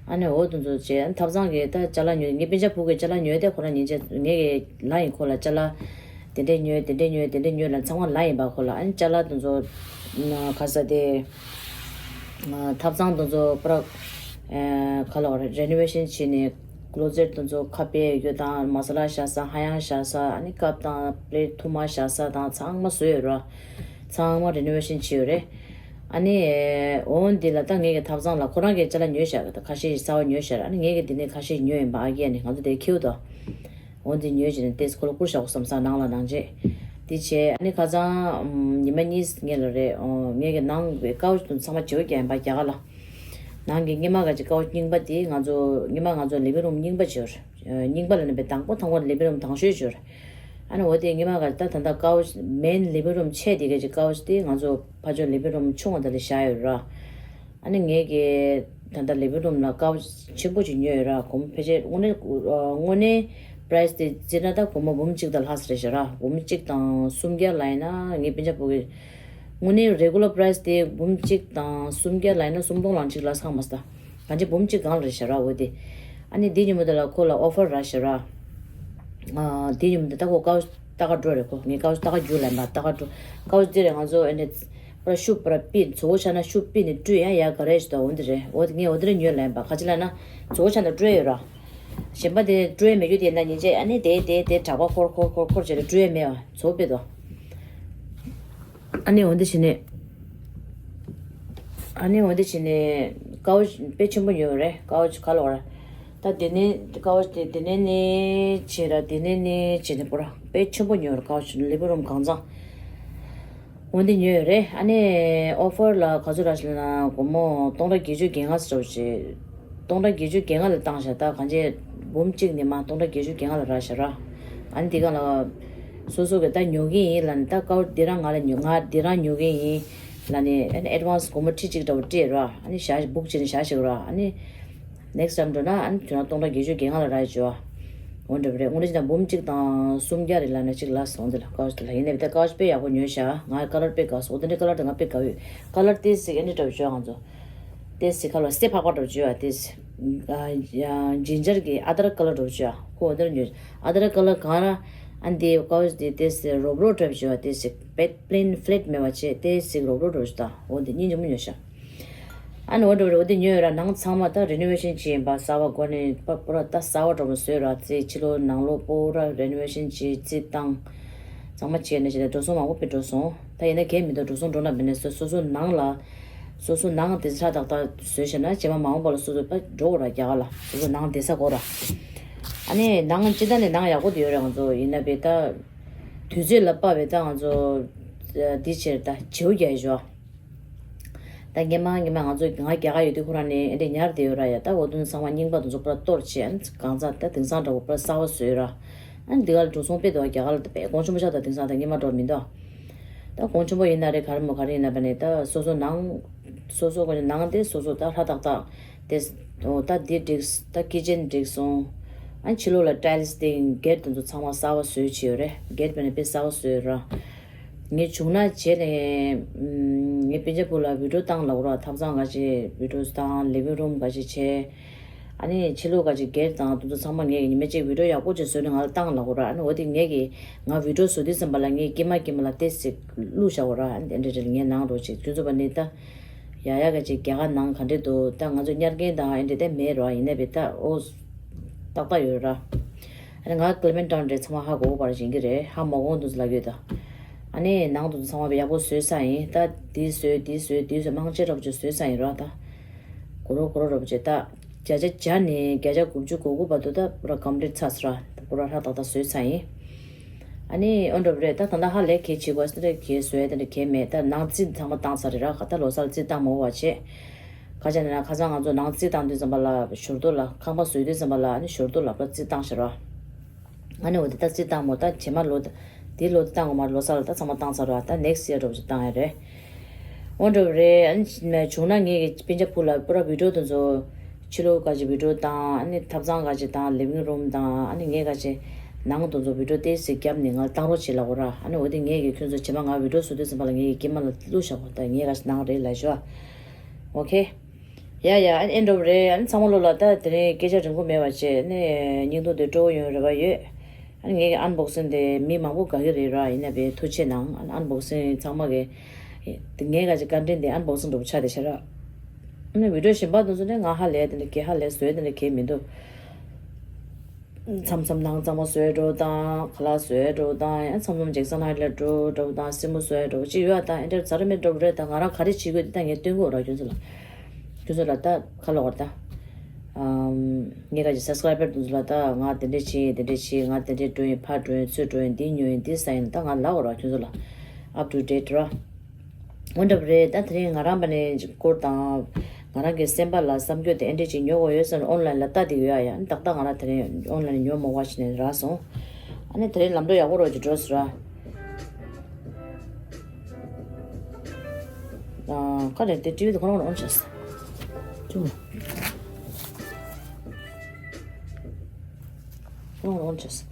ཨ་ནི་འོ་དེ་ཚོ་བྱས། ཨ་ནི་ཐབ་ཚང་གི་ད་ཅ་ལག་ཉོས། ངའི་སྤུན་ཀྱག་ཕྲུ་གུའི་ཅ་ལག་ཉོས་ཏེ་ཁོ་རང་ཉིན་བྱས་ངས་ལབ་ཡིན་ཁོ་ལ་ཅ་ལག་དེ་འདྲས་ཉོས་དེ་འདྲས་ཉོས་དེ་འདྲས་ཉོས་ལབ་ཚང་མ་ལབ་ཡིན་པ་ཁོ་ལ། ཨ་ནི་ཅ་ལག་དེ་ཚོ་ག་ས་དེ་ཐབ་ཚང་དེ་ཚོ་པུ་ར་ག་ལ་བ་རེ་ནོ་ཝེ་ཤན་བྱས་ནས་ཀློ་ཛེཊ་དེ་ཚོ་ཁ་པར་ཡོད་དང་མ་ས་ལ་བཞག་ས་ཧ་ཡང་བཞག་ས་ཨ་ནི་ཀབ་དང་པི་ལེཊ་ཐུར་མ་བཞག་ས་དང་ཚང་མ་བཟོས་ཡོད་ར། ཚང་མ་རི་ནོ་ཝེ་ཤན་བྱས་ཡོད་རེད། ཨ་ནི་འོ་འདི་ལ་ད་ངས་ཀྱི་ཐབ་ཚང་ལ་ཁོ་རང་གིས་ཅ་ལག་ཉོས་བཞག་གི་ད་ཁ་ཤས་ཤིག་གསར་པ་ཉོས་བཞག་ར། ཨ་ནི་ངས་ཀྱི་འདི་ནས་ཁ་ཤས་ཉོས་ཡིན་པ། ཨ་ཀྱེ་ནི་ང་ཚོ་དེ་ཁྱེར་དོ། འོ་འདི་ཉོས་བྱས་ནས་ཏེས་ཁོ་ལ་བསྐུར་བཞག་གོ་བསམ་ས་ནང་ལ་ནང་བྱས། དེ་བྱས་ཨ་ནི་ཁ་སང་ཉི་མ་གཉིས་སྔོན་ལ་རེད། ངས་ཀྱི་ནང་གི་ཀའུ་ཆི་དེ་ཚང་མ་བརྗེ་པོ་བརྒྱབ་ཡིན་པ་རྒྱ་གར་ལ། ནང་གི་སྔོན་མ་ག་ཅིག་ཀའུ་ཆི་རྙིང་པ་དེ་ང་ཚོ་སྔོན་མ་ང་ཚོ་ལི་བིང་རུམ་རྙིང་པ་བྱས་ཡོད་རེད། རྙིང་པ་ལ་ནི་པའི་དང་པོ་དང་པོ་ལི་བིང་རུམ་དང་ཤོས་བྱས་ཡོད་རེད། ཨ་ནི་འོ་དེ་ངེད་མ་ག་ད་ད་ལྟ་ཀའུ་ཆི་མེན་ལི་བིང་རུམ་ཆེ་དེ་ག་ཅིག་ཀའུ་ཆི་དེ་ང་ཚོ་ཕ་ཆོས་ལི་བིང་རུམ་ཆུང་བ་དེ་ལ་བཞག་ཡོད་ར། ཨ་ནི་ངེད་ཀྱི་ད་ལྟ་ལི་བིང་རུམ་ལ་ཀའུ་ཆི་ཆེན་པོ་ཅིག་ཉོས་ཡོད་ར། སྒོར་མོ་ཕལ་ཆེར་དངོས་གནས་དངོས་གནས་པ་རའི་སི་དེ་བརྩིས་ན་ད་སྒོར་མོ་འབུམ་གཅིག་དང་ལྷག་ཙམ་རེད་ཤག་ར། འབུམ་གཅིག་དང་སུམ་བརྒྱ་ལབ་ཡིན་ན་ངའི་སྤུན་ཆ་བུ་གི་དངོས་གནས་རེ་གུ་ལར་པ་རའི་སི་དེ་འབུམ་གཅིག་དང་སུམ་བརྒྱ་ལབ་ཡིན་ན་སུམ་སྟོང་ལང་གཅིག་ལ་ཚང་མ་ས། གང་ཅི་འབུམ་གཅིག་སྒང་ལ་རེད་ཤག་ར་འོ་དེ། ཨ་ནི་དེ་ཉིན་མོ་དེ་ལ་ཁོ་ལ་ཨོ་ཕར་རག་ཤག་ར། ཨ་དེ་ཉིན་མོ་དེ་ད་ཁོ་ཀའུ་ཆི་ལྟ་ག་འགྲོ་རེད། ཁོ་ངས་ཀའུ་ཆི་ལྟ་ག་རྒྱུགས་ལབ་པ། ལྟ་ག་འགྲོ། ཀའུ་ཆི་དེ་རེད། ང་ཚོ་ཨ་ནི་པར་ཤུ་པར་པི་མཛོ་བོ་ཆགས་ན་ཤུ་པི་ནས་སྤྲུལ་ཡ་ཡ་ག་རེ་ཞིག་ད་འོ་འདི་རེད། འོ་དེ་ངས་འོ་དེ་རེད་ཉོས་ལབ་པ། ག་ཅི་ལབ་ན་མཛོ་བོ་ཆགས་ན་སྤྲུལ་ཡ་ཡོད་ར། གཞན་པ་དེ་སྤྲུལ་ཡ་མེད་རྒྱུ་དེ་ཡིན་ན་ཉིན་བྱེད་ཨ་ནི་དེ་དེ་དེ་དྲག་པ་འཁོར་འཁོར་འཁོར་འཁོར་བྱས་ཏེ་སྤྲུལ་ཡ་མེད་པ་མཛོ་བོ་དཔེ་དོ། ཨ་ནི་འོ་འདི་བྱས་ནས། ཨ་ནི་འོ་འདི་བྱས་ནས་ཀའུ་ཆི་དཔེ་ཆེན་པོ་ཉོས་རེད། ཀའུ་ཆི་ག་ལོག་ར། ད་དེ་ནས་ཀའུ་ཆི་དེ་དེ་ནས་ནི་བྱས་ར། དེ་ནས་ནི་བྱས་ནས་པོ་ར་དཔེ་ཆེན་པོ་ཉོས་རེད། ཀའུ་ཆི་ལི་བིང་རུམ་གང་ཚང་འོ་འདི་ཉོས་རེད། ཨ་ནི་ཨོ་ཕར་ལ་ག་ཚོད་རག་ཤག་ལབ་ན་སྒོར་མོ་སྟོང་ཕྲག་བརྒྱད་ཅུ་གྱ་ལྔ་ཙམ་རེད། སྟོང་ཕྲག་བརྒྱད་ཅུ་གྱ་ལྔ་ལ་བཏང་ཤག་ད་གང་ཅི་འབུམ་གཅིག་ནས་མར་སྟོང་ཕྲག་བརྒྱད་ཅུ་གྱ་ལྔ་ལ་རག་ཤག་ར། ཨ་ནི་དེ་ག་ལ་སོ་སོ་གི་ད་ཉོ་གི་ཡིན་ལབ་ནས། ད་ཀའུ་ཆི་དེ་རང་ང་ལ་ཉོ། ང་དེ་རང་ཉོ་གི་ཡིན་ལབ་ནས། ཨ་ནི་ཨེཌ་ཝན་སི་སྒོར་མོ་ཁྲི་གཅིག་འདྲ་བོ་སྤྲད་ར། ཨ་ནི་བཞག་བུག་བྱས་ནས་བཞག་ཤག་ར། ཨ་ནི་ནེག་སི་ཊའིམ་འགྲོ་ན་ཨ་ནི་དེ་རང་སྟོང་ཕྲག་བརྒྱད་ཅུ་གྱ་ལྔ་ལ་རག་ཡོད་ཅོ། འོ་འདྲ་བ་རེད། དངོས་གནས་བྱས་ན་འབུམ་གཅིག་དང་སུམ་བརྒྱ་རེད་ལབ་ན་གཅིག་ལ་སོང་དེ་ལ། ཀའུ་ཆི་དེ་ལ་ཡིན་ནའི་ད་ཀའུ་ཆི་དཔེ་ཡག་པོ་ཉོས་ཤག་ང་ཀ་ལར་དཔེ་དགའ་སོང་། འོ་དེ་འདྲའི་ཀ་ལར་དེ་ང་དཔེ་དགའ་ཡོད། ཀ་ལར་དེ་ཟིག་ཨེ་འདྲ་འདྲ་བོ་ཅོ། ང་ཚོ་དེ་ཟིག་ཁ་ལོ་སེ་ཕག་པ་འདྲ་བོ་ཅོ་ཡ། དེ་ཟིག་ཇིན་ཇར་གི་ཨ་དར་ཀ་ལར་འདྲ་བོ་ཅོ་ཡ། ཁོ་འོ་དེ་ཉོས། ཨ་དར་ཀ་ལར་གང་ར། ཨ་འདི་ཀའུ་ཆི་དེ་དེ་ཟིག་རོབ་རོབ་འདྲ་བོ་ཅོ་ཡ། དེ་ཟིག་པེ་པི་ལེན་ཕི་ལེ་ཊི་མེད་པ་བྱས། དེ་ཟིག་རོབ་རོབ་འདྲ་བོ་ཅོ། ད་འོ་དེ་གཉིས་ཉོ་མོ་ཉོས་ཤག་ཨ་ནི་འོ་འདྲ་བོ་རེད། འོ་དེ་ཉོས་ཡོད་ར། ནང་ཚང་མ་ད་རི་ནོ་ཝེ་ཤན་བྱས་ཡིན་པ། གསར་པ་སྒོ་ནས་པ་པུ་ར་ད་གསར་པ་འདྲ་བོ་བཟོས་ར། རྩིས་ཕྱི་ལོགས་ནང་ལོགས་པུ་ར་རི་ནོ་ཝེ་ཤན་བྱས་རྩིས་བཏང་། ཚང་མ་བྱས་ནས་བྱས་ནས་འགྲོ་སོང་མང་པོ་དཔེ་འགྲོ་སོང་། ད་ཡིན་ན་གལ་མི་འདུག་འགྲོ་སོང་འགྲོ་ན་མིན་ནས་སོ་སོ་སོ་ནང་ལ་སོ་སོ་ནང་དེ་ཚ་ཏག་ཏག་བཟོས་བྱས་ན་རྗེས་མ་མ་འོངས་པ་ལ་སོ་སོ་པ་འགྲོ་དགོས་ར། རྒྱ་གར་ལ་སོ་སོ་ནང་བསྡད་ས་དགོས་ར། ཨ་ནི་ནང་སྤྱིར་བཏང་ནས་ནང་ཡག་པོ་དེ་ཡོད་རེད། ང་ཚོ་ཡིན་ན་བས་ད་དུས་ཚོད་ལ་དཔག་པའི་ད་ང་ཚོ་འདི་བྱས་ད་བྱེའུ་རྒྱག་ཡོད་ཅོ། ད་སྔོན་མ་སྔོན་མ་ང་ཚོ་ང་རྒྱ་གར་ཡོད་དུས་ཁོ་རང་ནས་ཨེ་འདྲས་ཉར་བསྡད་ཡོད་ར་ཡ། ད་འོ་དུ་ཚང་མ་རྙིང་པ་དེ་ཚོ་པུ་ར་གཏོར་བྱས། ཨ་ནི་གང་ཚ་ད་དེང་སང་འདྲ་བོ་པུ་ར་གསར་པ་བཟོས་ར། ཨ་ནི་འདི་ག་ལ་འགྲོ་སོང་དཔེ་འདུག་རྒྱ་གར་ལ་ད་དཔེ་གོང་ཆེན་པོ་ཆགས། ད་དེང་སང་ད་སྔོན་མ་འདྲ་བོ་མི་འདུག་ད་གོང་ཆེན་པོ་ཡིན་ན་རེད། ག་རེ་མོ་ག་རེ་ཡིན་ན་བ་ནས་ད་སོ་སོ་ནང་སོ་སོ་གོ་ནང་དེ་སོ་སོ་ད་ཧྲ་ཏག་ཏག་དེ། འོ་ད་འདི་འགྲིག་ད་ཀི་ཅན་འགྲིག་སོང་། ཨ་ནི་ཕྱི་ལོགས་ལ་ཊའིལ་སི་དེ་གེ་ཊི་དེ་ཚོ་ཚང་མ་གསར་པ་བཟོས་བྱས་ཡོད་རེད། གེ་ཊི་བ་ནས་དཔེ་གསར་པ་བཟོས་ཡོད་ར། ངས་བྱུང་ན་བྱས་ནས་ངའི་སྤུན་ཆ་བུ་ལ་བི་ཌིའོ་བཏང་ལབ་ར། ཐབ་ཚང་ག་ཅིག་བི་ཌིའོ་བཏང་། ལི་བིང་རུམ་ག་ཅིག་བྱས། ཨ་ནི་ཕྱི་ལོགས་ག་ཅིག་གེ་ཊི་དང་དེ་ཚོ་ཚང་མ་ངས་ཉི་མ་གཅིག་བི་ཌིའོ་ཡག་པོ་ཅིག་བཟོས་ནས་ང་ལ་བཏང་ལབ་ར། ཨ་ནི་འོ་དེ་ངས་ཀྱི་ང་བི་ཌིའོ་བཟོ་དུས་ཙམ་པ་ལ་ངས་དཀྱིལ་མ་དཀྱིལ་མ་ལ་ཏོག་ཙམ་བླུགས་བཞག་གོ་ར། ཨ་ནི་དེ་འདྲ་འདྲ་ངས་ནང་འགྲོ་ཅིག་ཁྱོད་ཚོ་བ་ནི་ད་ཡ་ཡ་ག་ཅིག་རྒྱ་གར་ནང་ག་འདྲས་འདུག་ད་ང་ཚོ་ཉར་མཁན་དང་ཨེ་འདྲས་ད་མེད་ར། ཡིན་ན་བས་ད་ཨོ་ཏག་ཏག་ཡོད་ར། ཨ་ནི་ང་ཀི་ལི་མན་ཊའོན་འདྲས་ཚང་མ་ཧ་གོ་བར་བྱེད་ཀྱི་རེད། ཧ་མ་གོ་འདུག་ལབ་ཡོད་ད། ཨ་ནི་ནང་དུ་ཚང་མ་ཡག་པོ་བཟོས་ཚར་ཡིན། ད་འདི་བཟོས་འདི་བཟོས་འདི་བཟོས་མང་ཆེ་འདྲ་པོ་ཅིག་བཟོས་ཚར་ཡིན་ར། ད་གོ་རོ་གོ་རོ་འདྲ་པོ་ཅིག་ད་བརྒྱ་ཆ་བརྒྱ་ནས་བརྒྱ་ཆ་དགུ་བཅུ་གོ་དགུ་བར་དུ་ད་པུ་ར་ཀམ་པི་ལིཊ་ཚར་སོང་ར། ད་པུ་ར་ཧྲ་ཏག་ཏག་བཟོས་ཚར་ཡིན། ཨ་ནི་ཨོ་འདྲ་པོ་རེད། ད་ད་ལྟ་ཧ་ལས་གལ་ཆེ་གོ་ས་རེད། གལ་བཟོས་དེ་འདྲ་གལ་མེད། ད་ནང་རྩིས་ཚང་མ་བཏང་ཚར་རེད་ར། ད་ལོ་གསར་ལ་རྩིས་བཏང་མ་འོ་བ་བྱས། ཁ་ཆ་ནས་ན་ཁ་སང་ང་ཚོ་ནང་རྩིས་བཏང་དུས་ཙམ་པ་ལ་ཞོར་དུ་ལ་ཁང་པ་བཟོས་དུས་ཙམ་པ་ལ་ཨ་ནི་ཞོར་དུ་ལ་པུ་ར་རྩིས་བཏང་ཤག་ར། ཨ་ནི་འོ་དེ་ད་རྩིས་བཏང་མོ། ད་རྗེས་མ་ལོ་དེ་ལོ་དེ་བཏང་གོ་མ་ལོ་གསར་ལ་ད་ཚང་མ་བཏང་ཚར་ར། ད་ནེག་སི་ཡར་འདྲ་པོ་ཅིག་བཏང་ཡ་རེད། འོ་འདྲ་པོ་རེད། ཨ་ནི་བྱུང་ན་ངས་ཀྱི་སྤུན་ཆ་བུ་ལ་པུ་ར་བི་ཌིའོ་དེ་ཚོ་ཕྱི་ལོགས་ག་ཅིག་བི་ཌིའོ་བཏང་། ཨ་ནི་ཐབ་ཚང་ག་ཅིག་བཏང་། ལི་བིང་རུམ་བཏང་། ཨ་ནི་ངས་ག་ཅིག་ནང་དེ་ཚོ་བི་ཌིའོ་ཏོག་ཙམ་བརྒྱབ་ནས་ང་ལ་བཏང་རོགས་བྱེད་ལབ་གོ་ར། ཨ་ནི་འོ་དེ་ངས་ཀྱི་ཁྱོད་ཚོ་རྗེས་མ་ང་བི་ཌིའོ་བཟོ་དུས་ཙམ་པ་ལ་ངས་ཀྱི་དཀྱིལ་མ་ལ་བླུགས་བཞག་གོ། ད་ངས་ག་ཅིག་ནང་རེད་ལབ་ཤོག་ཨ། ཨོ་ཁེ། ཡ་ཡ། ཨ་ནི་ཨེ་འདྲ་པོ་རེད། ཨ་ནི་ཚང་མ་ལོ་ལ་ད་དེ་རིང་སྐད་ཆ་རིང་པོ་མེད་པ་བྱས་ནས་བརྙན་ཐུང་དེ་སྤྲོ་པོ་ཡོང་རེ་བ་ཡོད། ཨ་ནི་ངའི་ཨན་བོག་སིང་དེ་མི་མང་པོ་དགའ་གི་རེད་ར། ཡིན་ན་བས་ཐུགས་རྗེ་གནང་། ཨ་ནི་ཨན་བོག་སིང་ཚང་མ་གི་དེ་ངས་ག་ཅིག་ཀོན་ཊེན་ཊི་དེ་ཨན་བོག་སིང་འདྲ་པོ་ཆགས་བསྡད་ཤག་ར། ཨ་ནི་བི་ཌིའོ་གཞན་པ་དེ་ཚོ་ནི་ང་ཧ་ལས་དེ་འདྲ་གས་ཧ་ལས་བཟོས་དེ་འདྲ་གས་མི་འདུག་མཚམས་མཚམས་ནང་གཙང་མ་བཟོས་འགྲོ་དང་། ཁ་ལག་བཟོས་འགྲོ་དང་། ཡང་མཚམས་མཚམས་ཇེག་སན་ཧའིཊ་ལ་འགྲོ་འགྲོ་དང་། སེན་མོ་བཟོས་འགྲོ་ཅིག་ཡོད་ཨ། ད་ཨེ་འདྲ་ཛ་ར་མེད་འགྲོ་རེད། ད་ང་རང་ག་རེ་བྱེད་དགོས་དེ་ད་ངས་སྟོན་གོ་ར། ཁྱོད་ཚོ་ལ་ཁྱོད་ཚོ་ལ་ད་ཁ་ལོག་ར་ད། ངས་ག་ཅིག་སབ་སི་ཀ་རའི་བར་དེ་ཚོ་ལ་ད་ང་དེ་འདྲས་བྱས་ཡིན། དེ་འདྲས་བྱས། ང་དེ་འདྲས་འགྲོ་ཡིན། ཕར་འགྲོ་ཡིན། ཚུར་འགྲོ་ཡིན། འདི་ཉོ་ཡིན། འདི་ཟ་ཡིན། ད་ང་ལབ་གོ་ར་ཁྱོད་ཚོ་ལ། ཨབ་ཊུ་ཌེཊ་ར། འོ་འདྲ་པོ་རེད། ད་དེ་རིང་ང་རང་པ་ནས་སྐོར་དང་། ང་རང་གི་སེམས་པ་ལ་བསམ་རྒྱུ་དེ་ཨེ་འདྲས་ཅིག་ཉོ་དགོས་ཡོད་ཟེར་ནས་ཨོན་ལན་ལ་ལྟ་བསྡད་ཡོད་ཨ། ཡ་ཏག་ཏག་ང་རང་དེ་རིང་ཨོན་ལན་ཉོ་མ་དགོས་པ་བྱས་ནས་རག་སོང་། ཨ་ནི་དེ་རིང་ལམ་འགྲོ་ཡག་པོ་རོགས་ཀྱི་འགྲོ་ཟེར་ར། ཨ། ག་རེ་དེ་ཊི་ཝི་དེ་ཁོ་རང་ལ་ཨོན་བྱས། ཅུང་། ཁོ་རང་ལ་ཨོན་བྱས།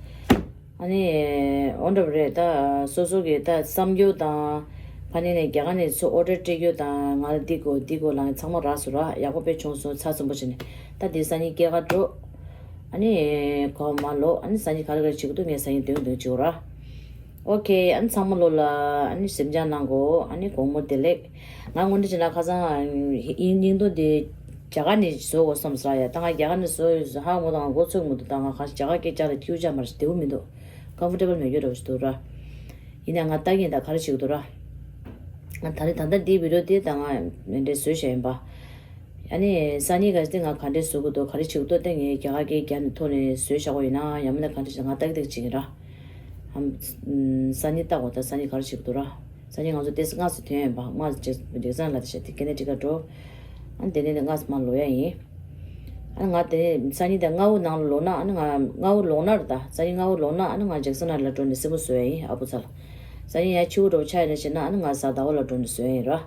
ཨ་ནི་ཨོན་འགྲོ་བ་རེད། ད་སོ་སོ་གི་ད་བསམ་རྒྱུ་དང་། ཕ་ནས་ནས་རྒྱ་གར་ནས་ཚུར་ཨོ་ཌར་སྤྲད་རྒྱུ་དང་། ང་ལ་འདི་དགོས་འདི་དགོས་ལབ་མཁན་ཚང་མ་རག་སོང་ར། ཡག་པོ་དཔེ་བྱུང་སོང་། ཚགས་ཚུད་པོ་བྱས་ནས། ད་འདི་སང་ཉིན་སྐྱེལ་ག་འགྲོ། ཨ་ནི་གོ་མ་ལོ། ཨ་ནི་སང་ཉིན་ག་རེ་ག་རེ་བྱེད་ཀྱི་འདུག་ངས་སང་ཉིན་འདོན་འདོན་བྱེད་དགོས་ར། ཨོ་ཁེ། ཨ་ནི་ཚང་མ་ལོ་ལ་ཨ་ནི་སེམས་ཅན་གནང་གོ། ཨ་ནི་དགོང་མོ་བདེ་ལེགས། ང་དངོས་འབྲེལ་བྱས་ན་ཁ་སང་ཨིན་སྙིང་སྟོབས་དེ་རྒྱ་གར་ནས་བཟོ་དགོས་བསམ་ས་ཡ། ད་ང་རྒྱ་གར་ནས་བཟོ་ཡོད་ཧ་གོ། ད་ང་མགོ་ཚོས་མི་འདུག་ད་ང་ཁ་རྒྱ་གར་སྐད་ཆ་ལ་ཐིའུ་ཆ་མར་བདེ་བོ་མི་འདུག་ཀམ་ཕོར་ཊེ་བལ་མེད་རྒྱུ་འདྲ་བོ་ཞིག་འདུག་ར། ཡིན་ན་ང་ལྟ་གིན་ད་ག་རེ་བྱེད་ཀྱི་འདུག་ར། ང་ད་རེས་ད་ལྟ་འདིའི་བི་ཌིའོ་དེ་ད་ང་མེ་འདྲ་བཟོས་བཞག་ཡིན་པ། ཨ་ནི་སང་ཉིན་ག་ཚོད་ང་ག་འདྲས་བཟོ་དགོས་འདུག་ག་རེ་བྱེད་དགོས་འདུག་དེ་ངས་རྒྱ་གར་སྐད་རྒྱ་ནས་ཐོག་ནས་བཟོས་བཞག་གོ། ཡིན་ན་ཡང་མིན་ན་ག་འདྲས་བྱེད། ང་ཏག་ཏག་བྱེད་ཀྱིན་ར། ཨམ། སང་ཉིན་ལྟ་གོ། ད་སང་ཉིན་ག་རེ་བྱེད་དགོས་འདུག་ར། སང་ཉིན་ང་ཚོ་ཏོག་ཙམ་སྔ་སེ་ཐོན་ཡིན་པ། སྔ་སེ་ཇེག་སན་ལ་དེ་བྱས་ཏེ་ཀེ་ནེ་ཊི་ཀ་འགྲོ། ཨ་ནི་དེ་ནས་ནི་སྔ་སེ་མར་ལོག་ཡ་ཡིན། ཨ་ནི་ང་དེ་ནས་སང་ཉིན་དེ་སྔ་པོ་ནང་ལ་ལོག་ན། ཨ་ནི་ང་སྔ་པོ་ལོག་ན་རེད། ད་སང་ཉིན་སྔ་པོ་ལོག་ན་ཨ་ནི་ང་ཇེག་སན་ལ་འགྲོ་ནས་སེམས་པ་བཟོ་ཡ་ཡིན། ཨ་བུ་ཚ་ལ། སང་ཉིན་ཡང་ཕྱི་པོ་འགྲོ་ཆ་ཡིན་ན་བྱས་ན། ཨ་ནི་ང་གཟའ་ཟླ་བ་ལ་འགྲོ་ནས་བཟོ་ཡ་ཡིན་ར།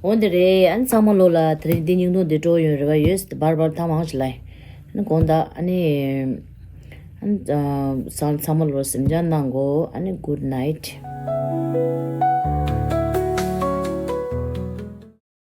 འོ་འདི་རེད། ཨ་ནི་ཚང་མ་ལོ་ལ་དེ་རིང་འདི་སྙིང་སྟོབས་འདི་སྤྲོ་ཡོང་རེ་བ་ཡོད། བར་བར་ཐང་མང་ཞིག་ལ། ཨ་ནི་དགོང་དག་ཨ་ནི། ཨ་ནི་ཚང་ཚང་མ་ལོ་ལ་སེམས་ཅན་གནང་གོ། ཨ་ནི་good night།